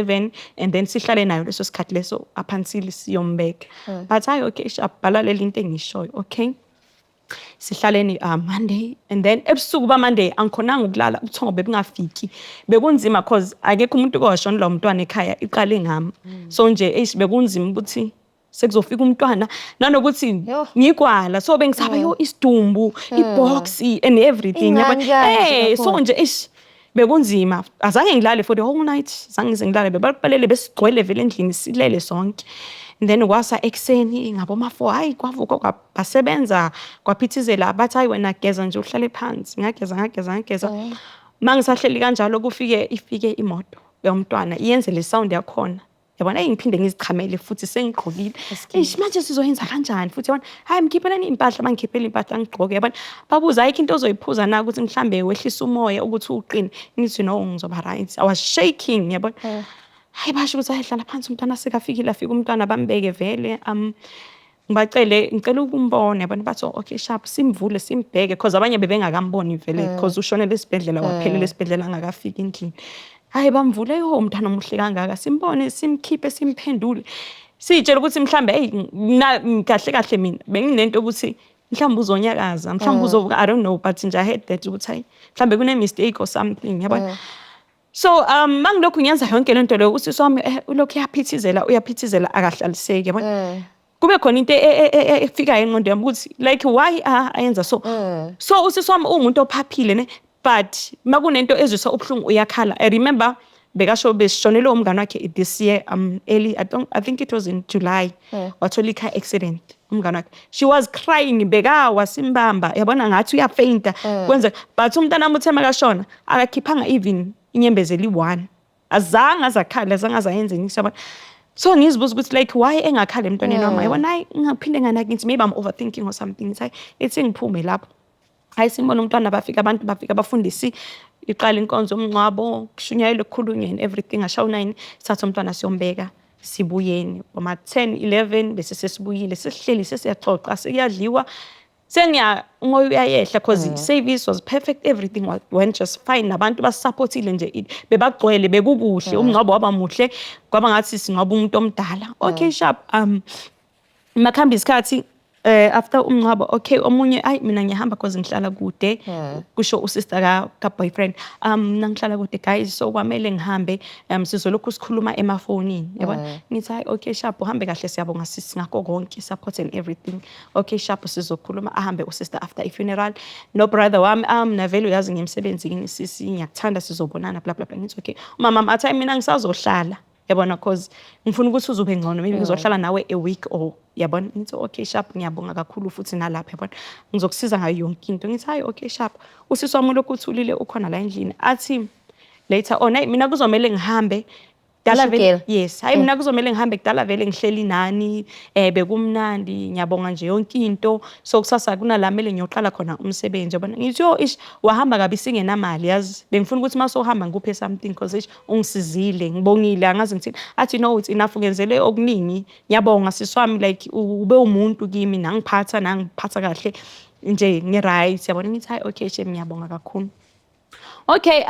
and then sihlale nayo leso sikhathi leso up until siyombeka." But hayi, okay, sharp, balalela into engishoyo. Okay, sihlaleni Monday, and then ebusuku ba Monday angikhonanga ukulala, ubuthongo bebungafiki, bekunzima cause akekho umuntu owashonelwa umntwana ekhaya, iqale ngami. So nje, eish, bekunzima ukuthi sekuzofika umntwana nanokuthi Yo. ngikwala. So bengisaba, yo, isidumbu, ibox and everything, Ingane yabona. kanje So kakhulu. nje, eish, bekunzima, azange ngilale for the whole night, zange ngize ngilale. Bebalele, besigcwele vele endlini, silele sonke. And then kwasa ekuseni ngaboma-4, hayi, kwavuka basebenza, kwaphithizela. Bathi, "Hayi, wena geza nje, uhlale phansi." Ngageza, ngageza, ngageza. Ma ngisahleli kanjalo, kufike, ifike imoto yomntwana, iyenze le sound yakhona, yabona. Eyi, ngiphinde ngizichamele futhi sengigqokile. Eish, manje sizoyenza kanjani futhi, yabona? "Hayi, mkhipheleni iy'mpahla." Bangikhiphela iy'mpahla, ngigqoke, yabona. Babuza, "Ayikho into ozoyiphuza na, ukuthi mhlambe wehlise umoya, ukuthi uqine?" Ngithi, "No, ngizoba right." I was shaking, yabona. Hayi, basho ukuthi, "Hayi, hlala phansi, umntwana sekafikile." Afika umntwana, bambeke vele. Ngibacele, "Ngicela ukumbona," yabona. Bathi, "Okay, sharp." Simvule, simbheke, cause abanye bebengakamboni vele, cause ushonele esibhedlela, waphelela esibhedlela, angakafiki endlini. Hayi, bamvule, yo, umntwana omuhle kangaka. Simbone, simkhiphe, simphendule, siyitshela ukuthi mhlambe, hey, kahle kahle mina benginento ukuthi mhlawumbe uzonyakaza, mhlawumbe uzovuka, I don't know, but nje I had that ukuthi, hayi, mhlambe kune mistake or something, yabona. So mangilokhu ngiyenza yonke lento leyo, usisi wami ulokhu uyaphithizela, uyaphithizela, akahlaliseki, yabona. Kube khona into efikayo engqondo yami ukuthi, like, why ayenza so? So usisi wami uwumuntu ophaphile ne, but makunento ezwisa ubuhlungu uyakhala. I remember bekasho besishonelwe umngane wakhe this year, early, I don't, I think it was in July, wathola i-car accident umngane wakhe. She was crying, bekawa, simbamba, yabona, ngathi uyafainta, kwenza. But umntana wami uthe makashona akakhiphanga even inyembezi eli-one, azange azakhala, azange azayenze ngisho, yabona. So ngizibuza ukuthi, like, why engakhali emntwaneni wami, yabona? Hayi, ngingaphinde nganaki, ngithi maybe I'm overthinking or something. Ngithi, hayi, ethi ngiphume lapho. Hayi, simbone umntwana, bafika abantu, bafika abafundisi, iqala inkonzo yomngcwabo, kushunyayelwe, kukhulunywe and everything. Ashawu 9, sithatha umntwana, siyombeka, sibuyeni boma 10, 11, bese sesibuyile, sesihleli, sesiyaxoxa, sekuyadliwa, sengiya, umoya uyayehla, because service was perfect, everything went just fine, nabantu basupportile nje, bebagcwele, bekukuhle, umngcwabo waba muhle, kwaba ngathi singcwaba umuntu omdala. Okay, sharp. Makuhamba isikhathi, after umngcwabo, okay, omunye, "Ayi, mina ngiyahamba cause ngihlala kude," kusho usister ka boyfriend. "Mina ngihlala kude, guys, so kwamele ngihambe. Sizolokhu sikhuluma emafonini," yabona. Ngithi, "Hayi, okay, sharp, uhambe kahle, siyabonga sisi ngakho konke, support and everything. Okay, sharp, sizokhuluma." Ahambe usister after i-funeral. No brother wami, "Navele uyazi ngiyemsebenzini sisi, ngiyakuthanda, sizobonana, bla bla bla." Ngithi, "Okay." Umama athi, "Hayi, mina ngisazohlala, yabona, cause ngifuna ukuthi uzobe ngcono, maybe ngizohlala nawe a week or," yabona. Ngithi, "Okay, sharp, ngiyabonga kakhulu futhi nalapha, yabona, ngizokusiza ngayo yonke into." Ngithi, "Hayi, okay, sharp." Usisi wami ulokhu uthulile, ukhona la endlini. Athi later on, "Hayi, mina kuzomele ngihambe." Kudala vele. Ushukela. Yes, hayi, mina kuzomele ngihambe, kudala vele ngihleli nani, bekumnandi, ngiyabonga nje yonke into. So kusasa kunala mele ngiyoqala khona umsebenzi, yabona. Ngithi, yo, ish, wahamba kabi singenamali, yazi. Bengifuna ukuthi mase uhamba ngikuphe something because ish, ungisizile, ngibongile, angazi ngithini. Athi, no, it's enough, ngenzele okuningi. Ngiyabonga sisi wami, like ube umuntu kimi, nangiphatha kahle nje, ngi-right, yabona. Ngithi, hayi, okay shem, ngiyabonga kakhulu. Okay,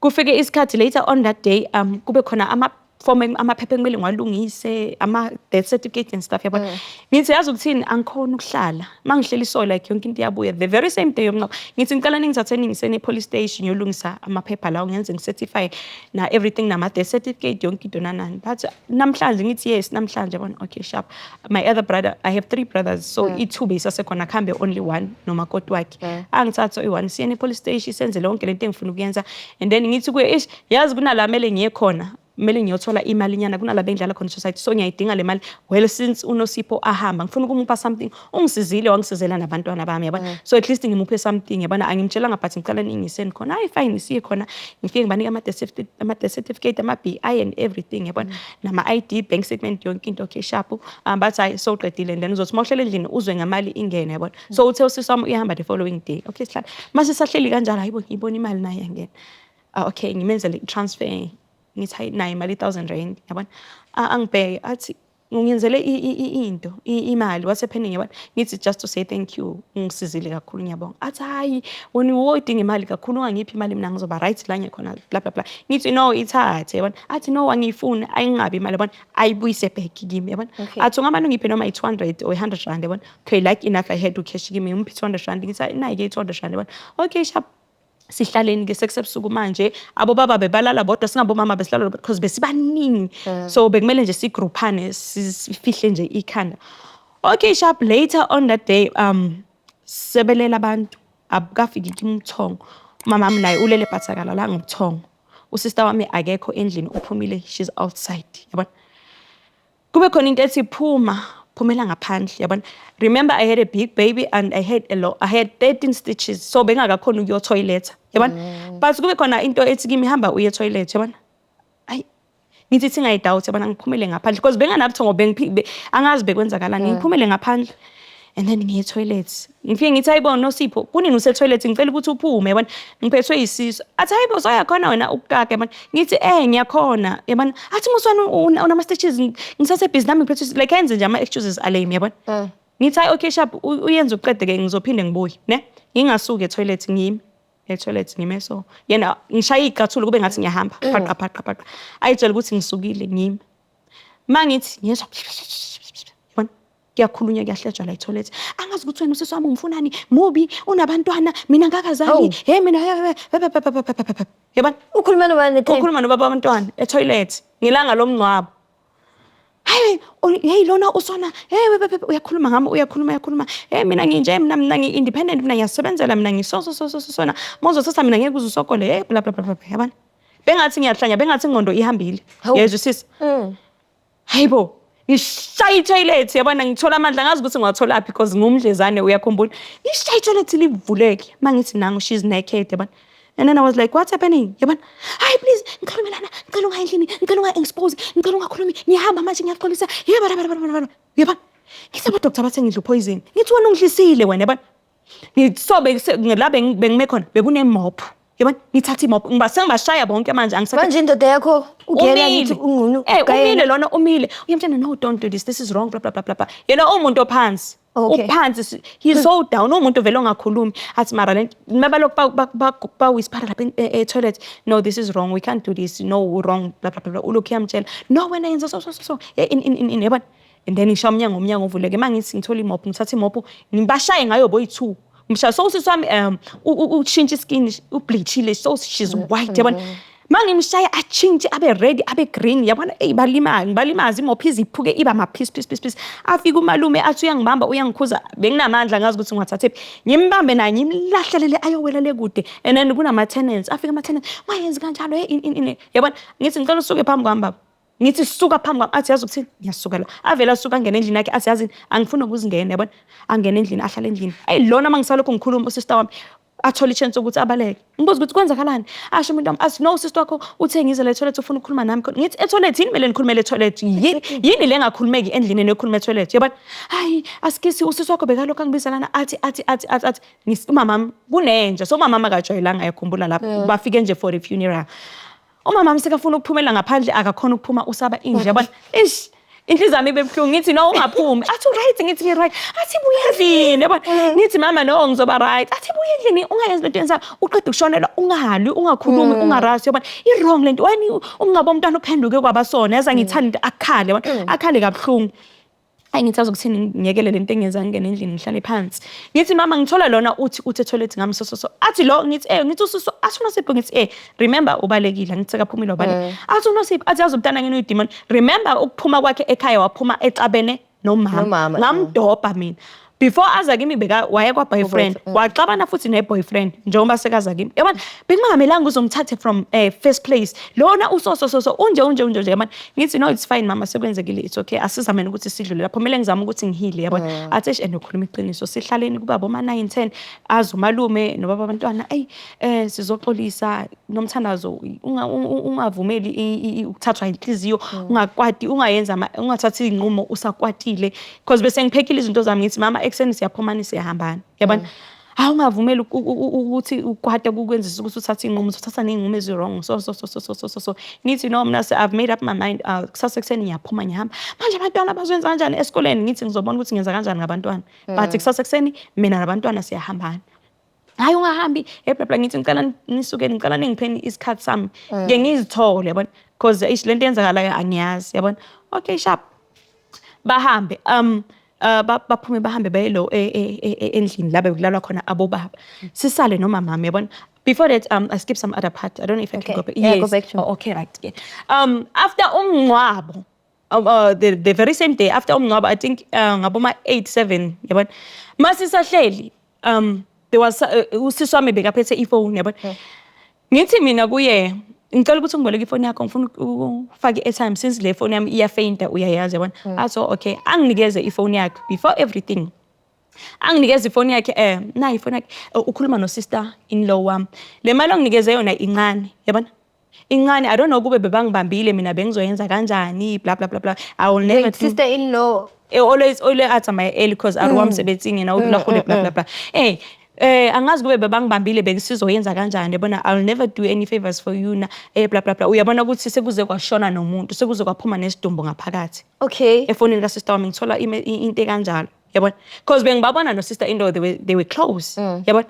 kufike isikhathi later on that day, kube khona ama form, amaphepha ekumele ngiwalungise, ama death certificate and stuff, yabona. Ngithi, yazi ukuthini, angikhona ukuhlala. Mangihleli so, like yonke into iyabuya the very same day yomngcwabo. Ngithi, ngicela ningithathe ningisene e-police station, ngiyolungisa amaphepha lawo, ngenze ngi-certify na everything, nama death certificate, yonke into, nanani. But namhlanje? Ngithi, yes, namhlanje, yabona. Okay, sharp. My other brother, I have three brothers, so i-two beyisasekhona, kuhambe only one nomakoti wakhe. Angithatha oyi-one, siyene e-police station, senze lonke lento engifuna ukuyenza, and then ngithi kuye, ish, yazi kunala mele ngiye khona, kumele ngiyothola imali nyana kunala bengidlala khona society, so ngiyayidinga le mali. Well, since uNosipho ahamba, ngifuna ukumupha something, ungisizile, wangisizela nabantwana bami, yabona, so at least ngimuphe something, yabona. Angimtshelanga, but ngicela ningiseni khona. Hayi, fine, siye khona. Ngifike ngibanike ama-death certificate, ama-BI and everything, yabona, nama-ID, bank statement, yonke into. Okay, sharp. Bathi, hayi, sowuqedile, and then uzothi uma uhlele endlini uzwe ngemali ingene, yabona. So uthe usisi wami uyahamba the following day. Okay, sihlala, mase sahleli kanjalo, hayibo, ngibona imali nayo yangena. Ah, okay, ngimenzele i-transfer. Ngithi, hayi, nayo imali, i-R1000, yabona. Ah, angibheke, athi, ngiyenzele into, imali, what's happening, yabona. Ngithi, just to say thank you, ungisizile kakhulu, ngiyabonga. Athi, hayi wena uwodinga imali kakhulu, ungangiphi imali, mina ngizoba right la ngikhona, bla bla bla. Ngithi, no, ithathe, yabona. Athi, no, angiyifuni, ayingabi imali, yabona, ayibuyise back kimi, yabona. Athi, ungamane ungiphe noma i-200 or i-R100, yabona. Okay, like enough I had u-cash kimi, ngimuphe i-R200. Ngithi, nayi-ke i-R200, yabona. Okay, sharp. Sihlaleni-ke, sekusebusuku manje, abobaba bebalala bodwa, singabomama besihlala because besibaningi, so bekumele nje sigruphane, sifihle nje ikhanda. Okay, sharp. Later on that day, sebelela abantu, abukafiki kimi ubuthongo. Umama wami naye ulele but akalalanga ubuthongo. Usister wami akekho endlini, uphumile, she's outside, yabona. Kube khona into ethi, phuma, phumela ngaphandle, yabona. Remember, I had a big baby and I had a lot, I had 13 stitches, so bengakakhona ukuyo toilet, yabona. But kube khona into ethi kimi, hamba uye toilet, yabona. Ayi, ngithi thi ngayidoubt, yabona, ngiphumele ngaphandle because benganabuthongo, angazi bekwenzakalani. Ngiphumele ngaphandle and then ngiye toilet. Ngifike ngithi, hayibo Nosipho, kunini use-toilet? Ngicela ukuthi uphume, yabona, ngiphethwe yisisu. Athi, hayibo, soyakhona wena ukukaka, yabona. Ngithi, ngiyakhona, yabona. Athi, muswana unama-stitches, ngisasebhizi nami, ngiphethwe isisu." Like enze nje ama-excuses alame, yabona. Ngithi, hayi, okay, sharp, uyenze uqede-ke, ngizophinde ngibuye ne. Ngingasuki e-toilet, ngimi e-toilet, ngime so, yena ngishaye iy'cathulo kube ngathi ngiyahamba, phaqa phaqa phaqa, ayitshela ukuthi ngisukile. Ngimi, ma ngithi ngiyezwa, yabona, kuyakhulunywa, kuyahlejwa la e-toilet. Angazi ukuthi wena usisi wami ungifunani, mubi, unabantwana, mina ngakazali. Hawu. Hey, mina, yabona. Ukhuluma nobani the time? Ukhuluma nobaba abantwana e-toilet ngelanga lomngcwabo. Hayi, hey, lona usona, hey, uyakhuluma ngami, uyakhuluma, uyakhuluma. Hey, mina nginje, mina ngi-independent, mina ngiyasebenzela, mina ngiso so so so so sona, mawuzothatha mina ngeke uze usokole, hey, bla bla bla bla, yabona. Bengathi ngiyahlanya, bengathi ingqondo ihambile. Hawu. Yezwa sisi. Hayibo, ngishaya i-toilet, yabona, ngithola amandla, ngazi ukuthi ngiwatholaphi because ngumdlezane, uyakhumbula. Ngishaya i-toilet, livuleke, mangithi nangu, she's naked, yabona. And then I was like, what's happening, yabona. Hayi, please, ngicela umelana, ngicela ungayi endlini, ngicela unga-expose, ngicela ungakhulumi, ngiyahamba manje, ngiyaxolisa, yebo, yabona. Ngithi, ama-doctor bathe ngidla poison. Ngithi, wena ungidlisile wena, yabona. So la bengime khona bekune-mop, yabona. Ngithatha i-mop, ngiba sengibashaya bonke manje, angisekho. Manje indoda yakho ugela Umile. ngithi ungunu. Umile lona, umile. Uyamtshela, no, don't do this, this is wrong, blah blah blah blah blah. Yena umuntu ophansi. Uphansi, he's so down, umuntu vele ongakhulumi. Athi mara le mabalokhu ba whisper lapha e-toilet, no, this is wrong, we can't do this, no, wrong, blah blah blah. Ulokhu uyamtshela, no, wena yenza so so so so. In in in in, yabona. And then ngisho umnyango, umnyango uvuleke, mangithi ngithola i-mop, ngithatha i-mop, ngibashaye ngayo boyi-two. Ngisha so usisi wami ushintsha iskin, ubleachile, so she's white, yabona. Mangimshaya atshintshe abe red, abe green, yabona. Eyi, balimala, ngibalimaza, imopho iziphuke iba ama-piece piece piece piece. Afike umalume, athi uyangibamba, uyangikhuza, benginamandla, ngazi ukuthi ngiwathathephi. Ngimbambe naye, ngimlahlelele, ayowela le kude. And then kunama-tenants, afike ama-tenants, ungayenzi kanjalo, hey, in in in, yabona. Ngithi, ngicela usuke phambi kwami, baba. Ngithi, suka phambi kwami. Athi, yazi ukuthini, ngiyasuka la. Avele asuka, angene endlini yakhe, athi, yazi angifuni ukuzingena, yabona. Angene endlini, ahlale endlini. Ayi, lona mangisalokhu ngikhuluma, usister wami Athole i-chance ukuthi abaleke. Ngibuza ukuthi kwenzakalani, asho umuntu wami, athi, "No, sister wakho uthe ngize la etoilet, ufuna ukukhuluma nami khona." Ngithi, "Etoilet yini? Kumele nikhulumele etoilet yini? Yini le engakhulumeki endlini eniyokhuluma etoilet?" Yabona, hayi, asikisi, usisi wakho bekalokhu angibiza lana, athi athi athi athi athi. Umamami kunenja, so umamami akajwayelanga, yakhumbula lapho bafike nje for a funeral. Umamami sekafuna ukuphumela ngaphandle, akakhona ukuphuma, usaba inja, yabona. Ish, inhliziyo yami ibe buhlungu. Ngithi, "No, ungaphumi." Athi, "Right?" Ngithi, "Ngi-right." Athi, "Buya endlini," yabona. Ngithi, "Mama, no, ngizoba right." Athi, "Buya endlini, ungayenzi lento yenzayo, uqeda ukushonelwa, ungalwi, ungakhulumi, ungarasi, yabona, i-wrong lento wani, ungaba umntwana uphenduke kwabasona." Yazi angiyithandi into. Akhale, yabona, akhale kabuhlungu. Hayi, ngithi azokuthini, ngiyekele lento engenza, ngingene endlini, ngihlale phansi. Ngithi, "Mama, ngithola lona uthi etoilet ngami so so so." Athi lo, ngithi, "Eh." Ngithi, "Ususo." Athi, "UNosipho." Ngithi, "Eh, remember ubalekile, ngithi sekaphumile, wabaleka." Athi, "UNosipho." Athi, "Yazi umntana ngene uyidemon. Remember ukuphuma kwakhe ekhaya, waphuma exabene nomama." Nomama. Ngamdobha mina. Before aza kimi beka waye kwa boyfriend, waxabana futhi ne boyfriend njengoba sekaza kimi. Yabona, bekungamelanga uzomthathe from first place. Lona uso so so so unje unje unje nje, yabona. Ngithi, "No, it's fine, mama, sekwenzekile, it's okay. Asizameni ukuthi sidlule lapho. Kumele ngizame ukuthi ngi-heale," yabona. Athi, "Eish, and ukhuluma iqiniso." Sihlaleni kuba boma 9 10, azi umalume nobaba abantwana, "Ey, sizoxolisa nomthandazo, ungavumeli ukuthathwa inhliziyo, ungakwati, ungayenza ungathathi inqumo usakwatile," because bese ngiphekile izinto zami. Ngithi, "Mama, ekuseni siyaphumani, siyahambana," yabona. Hawu, ungavumeli ukuthi ukwate kukwenzisa ukuthi uthathe iy'nqumo, uzothatha ney'nqumo ezi-wrong, so so so so so so so so. Ngithi, "No, mina I've made up my mind, kusasa ekuseni ngiyaphuma, ngiyahamba. Manje abantwana bazoyenza kanjani esikoleni?" Ngithi, "Ngizobona ukuthi ngenza kanjani ngabantwana, but kusasa ekuseni mina nabantwana siyahambana." "Hayi, ungahambi, eh, bla bla." Ngithi, "Ngicela nisuke, ngicela ningipheni isikhathi sami ngike ngizithole," yabona, because eish, lento eyenzakalayo angiyazi, yabona. Okay, sharp, bahambe, baphume bahambe baye lo endlini la bekulalwa khona abobaba, sisale nomamami, yabona. Before that, I skip some other part. I don't know if I can Okay. go back. Yeah, go back to- Oh, okay, right, yeah. After umngcwabo, the very same day after umngcwabo, I think ngaboma 8 7, yabona, masisahleli, there was usisi wami bekaphethe ifoni, yabona. Ngithi mina kuye, "Ngicela ukuthi ungiboleke ifoni yakho, ngifuna ukufaka i-airtime since le phone yami iyafainta, uyayazi," yabona. Athi, "Oh, okay." Anginikeze ifoni yakhe. Before everything, anginikeze ifoni yakhe, nayi ifoni yakhe. Ukhuluma no sister in law wami, le mali onginikeze yona incane, yabona, incane. I don't know kube bebangibambile mina bengizoyenza kanjani, bla bla bla bla. I will never Wait, sister in law? Always always a tsamaya early because a re wa mosebetsing yena, o dula kgole, bla bla bla. Angazi kube bebangibambile bengisizoyenza kanjani, yabona. "I'll never do any favors for you na, eh, bla bla bla." Uyabona ukuthi sekuze kwashona nomuntu, sekuze kwaphuma nesidumbu ngaphakathi. Efonini ka-sister wami ngithola into ekanjalo, yabona, because bengibabona no-sister in law, they were close, yabona.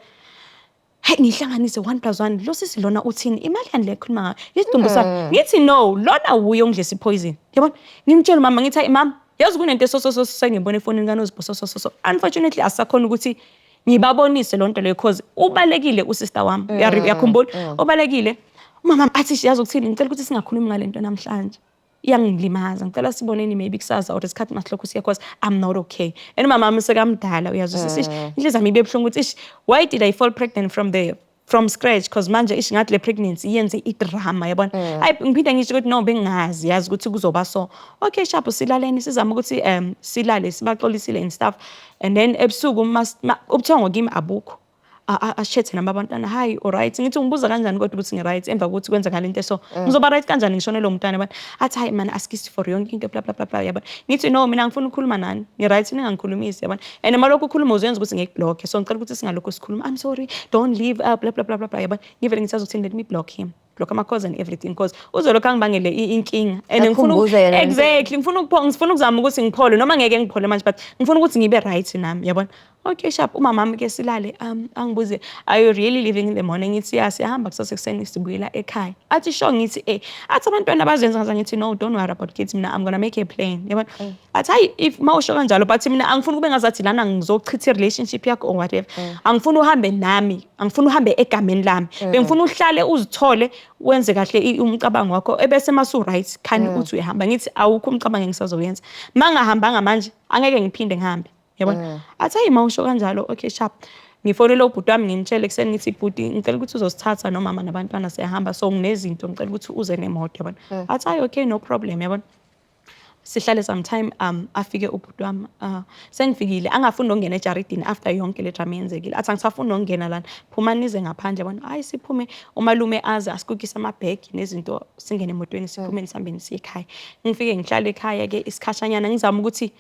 Hayi, ngihlanganise one plus one, lo sisi lona uthini, imali yani le ekhuluma ngayo, isidumbu sami. Ngithi, "No, lona wuye ongidlisa i-poison," yabona. Ngimtshela umama, ngithi, "Hayi mama, yazi kunento so so so sengibona efonini kaNozipho, so so so so." Unfortunately asakhona ukuthi ngibabonise loo nto leyo cause ubalekile usister wami. Uyakhumbula, ubalekile. Umama athi, "Yazi ukuthini, ngicela ukuthi singakhulumi ngale nto namhlanje, iyangilimaza. Ngicela siboneni maybe kusasa or isikhathi masilokhu siya, cause I'm not okay." And umama wami sekamdala, uyazwisisa. Ish, inhliziyo yami ibe buhlungu ukuthi, ish, why did I fall pregnant from scratch? Cause manje, ish, ngathi le pregnancy iyenze idrama, yabona. Hayi, ngiphinde ngisho ukuthi no, bengingazi yazi ukuthi kuzoba so. Okay, sharp, silaleni, sizame ukuthi silale, sibaxolisile and stuff, and then ebusuku ubuthongo kimi abukho. Ashethe nami abantwana, "Hayi, alright?" Ngithi, "Ungibuza kanjani kodwa ukuthi ngi-right emva kokuthi kwenzakala into eso? Ngizoba right kanjani ngishonelwe umntwana?" Yabona. Athi, "Hayi man, askisi for yonke into, bla bla bla bla," yabona. Ngithi, "No, mina ngifuna ukukhuluma nani, ngi-right, ningangikhulumisi," yabona. "And malokhu ukhuluma uzoyenza ukuthi ngikubhlokhe, so ngicela ukuthi singalokhu sikhuluma. I'm sorry, don't leave, bla bla bla bla bla," yabona. Ngivele ngithi, "Azokuthini, let me block him, block ama-calls and everything, because uzolokhu angibangele inkinga and ngifuna Akhumbuze yena lento. Exactly, ngifuna ukuzama ukuthi ngiphole, noma ngeke ngiphole manje, but ngifuna ukuthi ngibe right nami, yabona. Okay, sharp, umama wami ke silale, angibuze, "Are you really leaving in the morning?" Ngithi, "Yeah, siyahamba kusasa ekuseni, sibuyela ekhaya." Athi, "Sure?" Ngithi, "Eh." Athi, "Abantwana bazenza kanjani?" Ngithi, "No, don't worry about kids, mina I'm gonna make a plan," yabona. Athi, "Hayi, if mawusho kanjalo, but mina angifuni kube ngazathi lana ngizochitha i-relationship yakho or whatever. Angifuni uhambe nami, angifuni uhambe egameni lami, bengifuna uhlale uzithole, wenze kahle umcabango wakho, ebese masu-right khani uthi uyahamba." Ngithi, "Awukho umcabango engisazoyenza. Ma ngahambanga manje angeke ngiphinde ngihambe," yabona. Athi, "Hayi, mawusho kanjalo, okay, sharp." Ngifonele ubhuti wami, ngimtshele ekuseni, ngithi, "Bhuti, ngicela ukuthi uzosithatha nomama nabantwana, siyahamba, so nginezinto, ngicela ukuthi uze nemoto," yabona. Athi, "Hayi, okay, no problem," yabona. Sihlale sometime, afike ubhuti wami, sengifikile, angafuni nokungena ejaridini after yonke le drama eyenzekile. Athi, "Angisafuni nokungena lana, phumani nize ngaphandle," yabona. Hayi, siphume, umalume aze asikukise amabhegi nezinto, singene emotweni, siphume, sihambeni siye ekhaya. Ngifike ngihlale ekhaya-ke isikhashanyana, ngizama ukuthi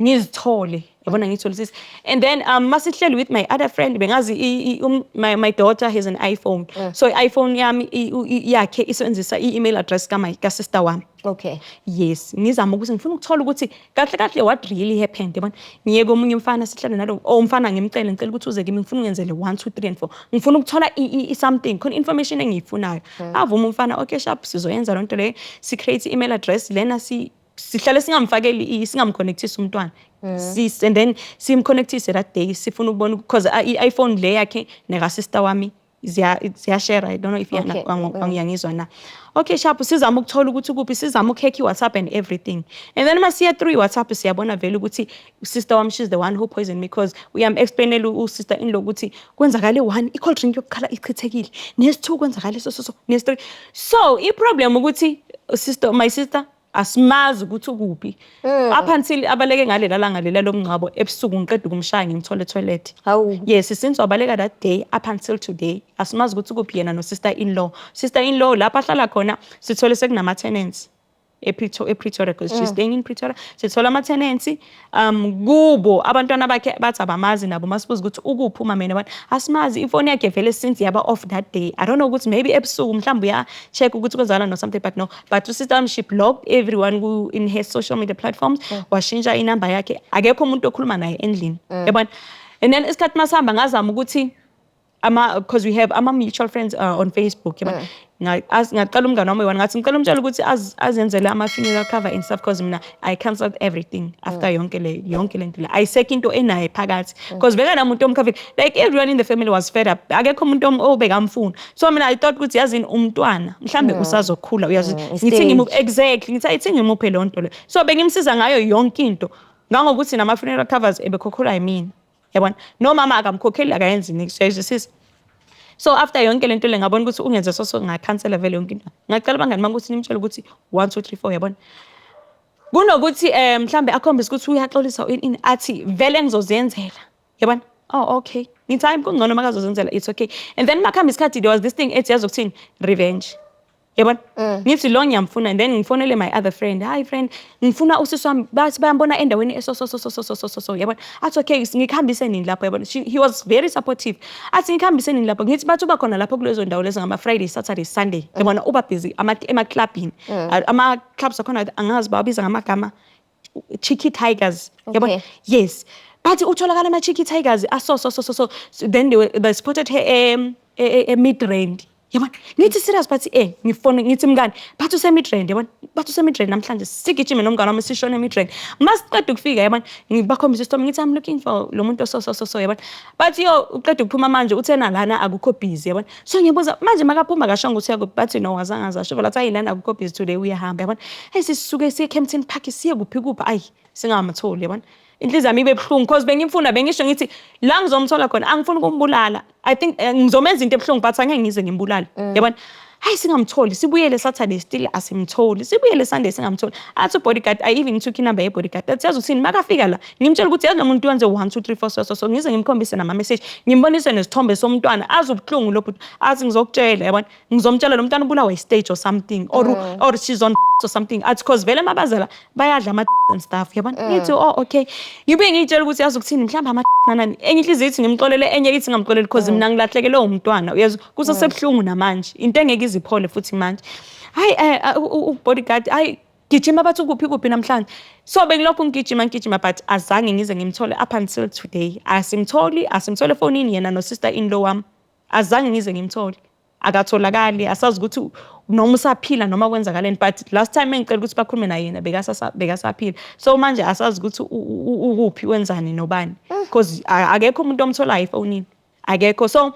ngizithole, yabona, ngiyitholisise. And then masihleli with my other friend, bengazi my daughter has an iPhone, so i-iPhone yami yakhe isebenzisa i-email address ka sister wami. Yes, ngizama ukuthi ngifuna ukuthola ukuthi kahle kahle what really happened, yabona. Ngiye komunye umfana, sihlale nalo, oh, umfana, ngimcele, ngicela ukuthi uze kimi, ngifuna ungenzele 1 2 3 and 4, ngifuna ukuthola something khona, information engiyifunayo. Avuma umfana, "Okay, sharp, sizoyenza lonto leyo." Si create i-email address lena, si sihlale singamfakeli, singamconnectisi umntwana. And then simconnectise that day, sifuna ukubona because i-iPhone le yakhe neka-sister wami ziyashare. I don't know if ngiyangizwa na. Okay, sharp, sizama ukuthola ukuthi kuphi, sizama ukuhack i-WhatsApp and everything. And then masiya through i-WhatsApp, siyabona vele ukuthi sister wami, she's the one who poisoned me, because uyam-explainela u-sister in law ukuthi kwenzakale one, i-cold drink yokuqala ichithekile, nesi-two kwenzakale so so so, nesi-three. So i-problem ukuthi sister, my sister, asimazi ukuthi ukuphi up until abaleke ngalela langa lela lomngcwabo ebusuku. Ngiqeda ukumshaya, ngimthole etoilet. Hawu. Yes, since wabaleka that day up until today, asimazi ukuthi ukuphi yena no-sister in law. Sister in law lapho ahlala khona, sithole sekunama-tenants ePretoria, because she's staying in Pretoria. Sithola ama-tenants kubo, abantwana bakhe bathi abamazi nabo. Masibuza ukuthi ukuphi uma mina, abantu asimazi. Ifoni yakhe vele since yaba off that day, I don't know ukuthi maybe ebusuku mhlawumbe uya-check ukuthi kwenzakalani or something, but no, but usister wami, she blocked everyone in her social media platforms, washintsha inamba yakhe, akekho umuntu okhuluma naye endlini, yabona. And then isikhathi masihamba, ngazama ukuthi ama, because we have ama mutual friends on Facebook, yabona. Ngaqala umngane wami one, ngathi ngicela umtshela ukuthi azenzele ama funeral cover and stuff, because mina I cancelled everything after yonke le nto le, ayisekho into enaye phakathi, because bekanamuntu omcover. Like, everyone in the family was fed up, akekho umuntu obekamfuna. So mina I thought ukuthi, yazini, umntwana mhlambe usazokhula, uyazi, ngithi ngimuphe, exactly, ngithi ayithi ngimuphe leyo nto le. So bengimsiza ngayo yonke into, ngangokuthi nama funeral covers ebekhokhelwa yimina, yabona. Nomama akamkhokheli, akayenzi niks, uyayizwisisa. So after yonke lento le, ngabona ukuthi ungenze so, so ngakhansela vele yonke into. Ngacela abangani bami ukuthi nimtshele ukuthi 1 2 3 4, yabona, kunokuthi mhlambe akhombise ukuthi uyaxolisa in athi vele ngizozenzela, yabona. Oh, okay, ngithi hayi, kungcono makazozenzela, it's okay. And then makuhamba isikhathi, there was this thing ethi, yazi ukuthini, revenge, yabona. Ngithi lo ngiyamfuna, and then ngifonele my other friend, "Hi friend, ngifuna usisi wami, bathi bayambona endaweni eso so so so so so so so so," yabona. Athi, "Okay, ngikuhambise nini lapho?" Yabona. He was very supportive. Athi, "Ngikuhambise nini lapho?" Ngithi, "Bathi uba khona lapho kulezo ndawo lezo ngama Friday, Saturday, Sunday," yabona. Uba busy ema clubini, ama clubs akhona angazi bawabiza ngamagama, Cheeky Tigers, yabona. Yes, bathi utholakala ama Cheeky Tigers aso so so so so. So then they spotted her e Midrand, yabona. Ngithi, "Serious?" Bathi ngifone, ngithi, "Mngani, bathi use-Midrand," yabona, bathi use-Midrand namhlanje. Sigijime nomngane wami, sishone e-Midrand. Masiqeda ukufika, yabona, ngibakhombisa isithombe, ngithi, "I'm looking for lo muntu so so so so," yabona. Bathi, "Yo, uqeda ukuphuma manje, uthena lana akukho busy," yabona. So ngibuza manje, makaphuma kashongo ukuthi uyakuphi? Bathi no, azange azasho vele, athi ayi, lana akukho busy today, uyahamba, yabona. Hey, sisuke siye Kempton Park, siye kuphi kuphi, ayi, singamtholi, yabona. Inhliziyo yami ibe buhlungu because bengimfuna, bengisho ngithi la ngizomthola khona, angifuni ukumbulala. I think ngizomenza into ebuhlungu, but angeke ngize ngimbulale, yabona. Hayi, singamtholi. Sibuyele Saturday, still asimtholi. Sibuyele Sunday, singamtholi. Athi ubodyguard, I even took inumber ye-bodyguard, athi, "Yazi ukuthini, makafika la ngimtshela ukuthi yazi lo muntu wenze 1 2 3 4 so so so." Ngize ngimkhombise nama-message, ngimbonise nesithombe somntwana, azi ubuhlungu lo bhuti. Athi, "Ngizokutshela," yabona, "ngizomtshela lo mntwana ubulawa i-stage or something, or she's on or something." Athi, "Cause vele mabazala bayadla ama and stuff," yabona. Ngithi, "Oh, okay." Ngibuye ngiyitshela ukuthi, yazi ukuthini, mhlawumbe ama nanani. Enye inhliziyo ithi ngimxolele, enye ithi ngamxoleli, cause mina ngilahlekelwe umntwana, uyezwa, kusasebuhlungu namanje, into engeke iziphole futhi manje. Hayi, u-bodyguard, hayi, gijima, bathi ukuphi kuphi namhlanje. So bengilokhu ngigijima, ngigijima, but azange ngize ngimthole up until today. Asimtholi, asimthole efonini yena no-sister in law wami, azange ngize ngimthole, akatholakali. Asazi ukuthi noma usaphila noma kwenzakaleni, but last time engicela ukuthi bakhulume naye yena bekasaphila. So manje asazi ukuthi ukuphi, wenzani, nobani, because akekho umuntu omtholayo efonini, akekho. So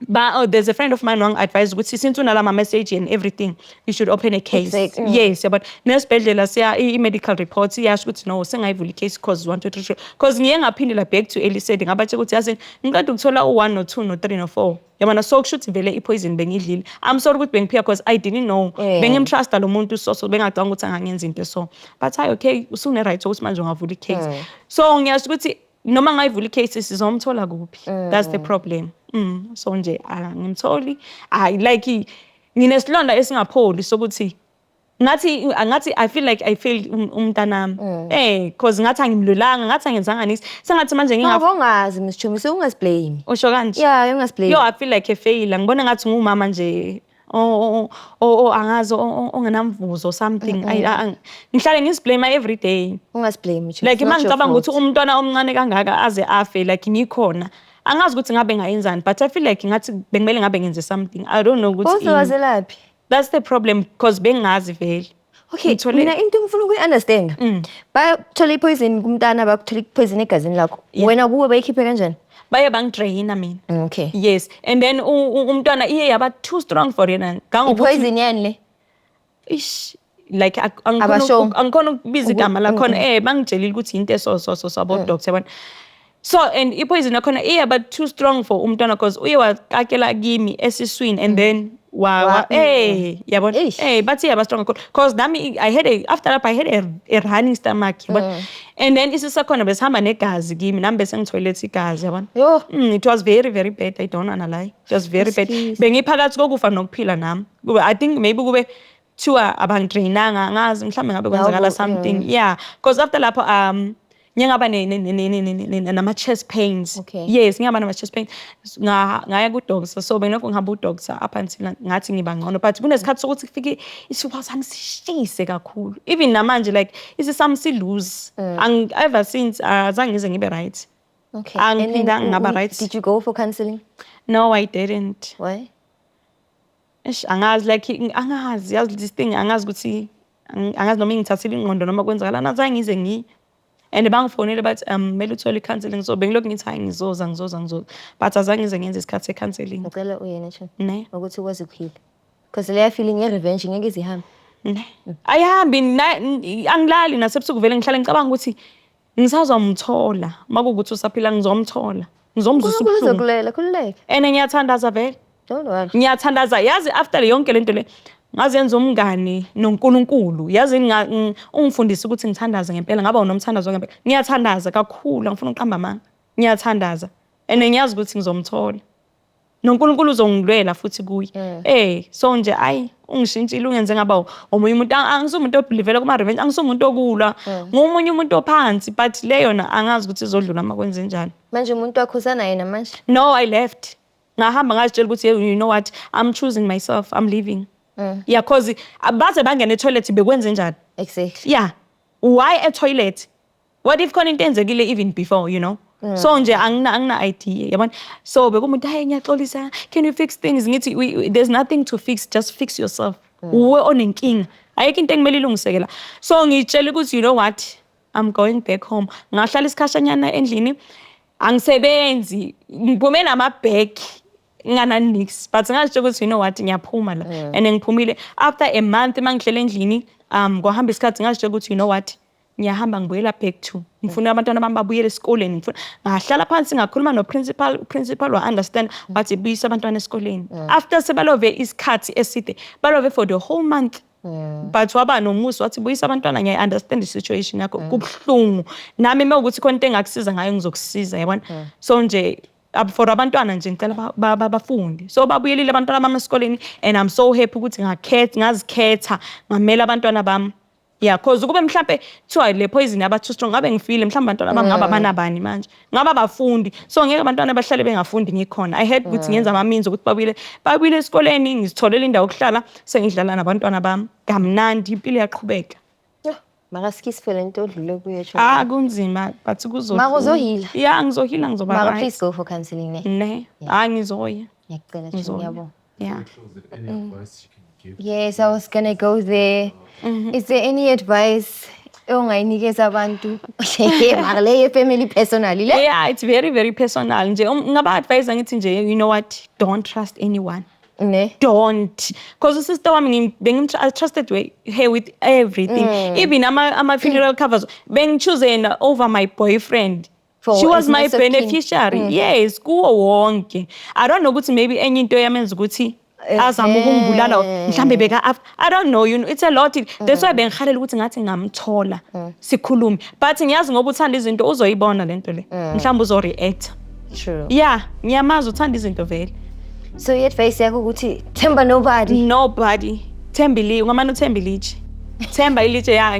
Ba, oh, there's a friend of mine wangi-advise ukuthi since unalama message and everything, you should open a case. Exactly. Yes, yabona, nesibhedlela siya i-medical report iyasho ukuthi no, sengayivula i-case cause 1 2 3 4, cause ngiye ngaphindela back to Elisede, ngabatshela ukuthi yazi ngiqeda ukuthola u-1 no-2 no-3 no-4, yabona. So kusho ukuthi vele i-poison bengiyidlile. I'm sorry ukuthi bengiphika cause I didn't know. Bengimtrusta lo muntu, so bengacabanga ukuthi angangenza into so, but hayi, okay, usune-right ukuthi manje ungavula i-case. So ngiyasho ukuthi noma ngayivula i-case, sizomthola kuphi? That's the problem. So nje angimtholi. I like nginesilonda esingapholi sokuthi ngathi I feel like I failed umntanami, cause ngathi angimlulanga, ngathi angenzanga nix, sengathi manje nginga Ngoba ungazi, Miss Chumi, so ungaziblame. Usho kanje? Yeah, ungaziblame. Yo, I feel like a failure. Ngibona ngathi ngumama nje angazi, ongenamvuzo or something. Ngihlale ngiziblame every day. Ungaziblame, Chumi. Like uma ngicabanga ukuthi umntwana omncane kangaka aze afe, like ngikhona, angazi ukuthi ngabe ngayenzani, but I feel like ngathi bekumele ngabe ngenze something. I don't know ukuthi ini. Uzowazelaphi? That's the problem, because bengazi vele. Okay, mina into engifuna ukuyi-understand. Bathola i-poison kumntana, bakuthola i-poison egazini lakho. Wena kuwe bayikhiphe kanjani? Baye bangidraina mina. Yes, and then umntwana iye yaba too strong for yena ngangokuthi I-poison yani le? Ish, like Abasho. Angikhona ukubiza igama lakhona. Bangitshelile ukuthi into eso so so so abo doctor, yabona. So and i-poison yakhona iye yaba too strong for umntwana because uye wakakela kimi esiswini and then yabona. Eish. Bathi yaba strong kakhulu because nami I had a after that I had a running stomach, yabona, and then isisu sakhona besihamba negazi kimi, nami bese ngitoilet igazi, yabona. Yo. It was very very bad. I don't wanna lie, it was very bad. Excuse. Bengiphakathi kokufa nokuphila nami. Kube I think maybe kube kuthiwa abangidrainanga, angazi, mhlawumbe ngabe kwenzakala something. Yeah, because after lapho ngiyangaba nama-chest pains. Yes, ngiyaba nama-chest pains. Ngaya ku-doctor, so bengilokhu ngihamba u-doctor up until ngathi ngiba ngcono, but kunesikhathi sokuthi kufike isifuba sami sishise kakhulu. Even namanje, like isisu sami si-loose. Ever since azange ngize ngibe right. And then Angiphindanga ngaba right. Did you go for counseling? No, I didn't. Why? Eish, angazi, like angazi, yazi this thing, angazi ukuthi angazi noma ingithathile ingqondo noma kwenzakalani. Azange ngize ngiye and bangifonele bathi kumele uthole i-counselling, so bengilokhu ngithi hayi, ngizoza, ngizoza, ngizoza, but azange ngize ngenze isikhathi se-counselling. Ngicela uye ne, Ne. Ukuthi ukwazi ukuheal. Because leya feeling ye-revenge ngeke ize ihambe. Ne, ayihambi. Angilali nasebusuku vele, ngihlale ngicabanga ukuthi ngisazomthola. Uma kuwukuthi usaphila, ngizomthola, ngizomzwisa uNkulunkulu ubuhlungu. uzokulela, khululeka. And ngiyathandaza vele. Don't worry. Ngiyathandaza, yazi, after yonke lento le ngazenza umngani noNkulunkulu, yazi, ungifundise ukuthi ngithandaze ngempela, ngaba unomthandazo ngempela. Ngiyathandaza kakhulu, angifuna ukuqamba amanga, ngiyathandaza and ngiyazi ukuthi ngizomthola noNkulunkulu uzongilwela futhi kuye. So nje ayi, ungishintshile, ungenze ngaba omunye umuntu. Angisumuntu obelievela kuma revenge, angisumuntu okulwa, ngumunye umuntu ophansi, but le yona angazi ukuthi izodlula uma kwenze njani. Manje umuntu wakho usanaye namanje? No, I left. Ngahamba, ngazitshela ukuthi you know what, I'm choosing myself, I'm leaving. Yeah, cause baze bangena etoilet, bekwenze njani? Exactly. Yeah. Why a toilet? What if khona into enzekile even before? So nje angina idea, yabona. So bekumuntu, "Hey, ngiyaxolisa, can you fix things?" Ngithi there's nothing to fix, just fix yourself. Uwe onenkinga. Ayikho into engimele ilungiseke la. So ngitshela ukuthi you know what? I'm going back home. Ngahlala isikhashanyana endlini. Angisebenzi, ngiphume nama-bag ngana nix, but ngazitshela ukuthi you know what, ngiyaphuma la, and ngiphumile after a month. Mangihlele endlini, kwahamba isikhathi, ngazitshela ukuthi you know what, ngiyahamba, ngibuyela back to ngifuna abantwana bami babuyele esikoleni. Ngifuna ngahlala phansi, ngakhuluma no-principal, principal wa-understand, wathi buyisa abantwana esikoleni after sebalove isikhathi eside, balove for the whole month, but waba nomusa, wathi buyisa abantwana, ngiyayi-understand i-situation yakho, kubuhlungu, nami uma ukuthi khona into engakusiza ngayo ngizokusiza, yabona. So nje for abantwana nje ngicela bafunde. So babuyelile abantwana bami esikoleni and I'm so happy ukuthi ngakhetha, ngazikhetha, ngamela abantwana bami. Yeah, cause ukube mhlambe kuthiwa le poison yaba too strong, ngabe ngifile mhlawumbe, abantwana bami ngaba banabani manje, ngaba bafundi. So ngeke abantwana bahlale bengafundi ngikhona. I had ukuthi ngenza ama-means ukuthi babuyele esikoleni, ngizitholele indawo yokuhlala, sengidlala nabantwana bami kamnandi, impilo iyaqhubeka. Yho, mara sikisifele into odlule kuyo, Chomi. Ah, kunzima, but kuzo Mara uzoheala. Yeah, ngizoheala, ngizoba Mara right. please go for counseling, ne. Ne, hayi, ngizoya. Ngiyacela, Chomi, Ngizoya. ngiyabonga. Yeah. Close it. Any advice you can give? Yes, I was gonna go there. Is there any advice? Ongayinikeza abantu, mara le ye-family personally le. Yeah, it's very, very personal nje. Ngaba-advise ngithi nje, you know what, don't trust anyone. Ne. Don't, because usister wami I trusted her with everything, even ama-funeral covers bengi-choose yena over my boyfriend. For She was as my next of kin. Beneficiary, yes, kuwo wonke. I don't know ukuthi maybe enye into yamenza ukuthi azame ukungibulala, mhlambe beka I don't know, it's a lot. That's why bengihalela ukuthi ngathi ngamthola sikhulume, but ngiyazi ngoba uthanda izinto, uzoyibona lento le, mhlawumbe uzo-react. True. Yeah, ngiyamazi, uthanda izinto vele. So i-advice yakho ukuthi themba nobody. Nobody. Themba ilitshe, ungamane uthembe ilitshe, themba ilitshe. Ya,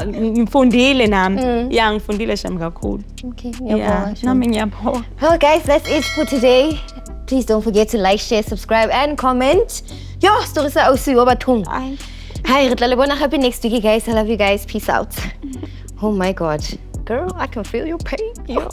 ngifundile nami. Ya, ngifundile shami kakhulu. Okay, Ya. ngiyabonga. Nami ngiyabonga. Well, guys, that's it for today. Please don't forget to like, share, subscribe, and comment. Yo, story sa ausi wa bathong. Ai. Hi, re tla le bona happy next week, guys. I love you guys. Peace out. Oh my God. Girl, I can feel your pain. Yo.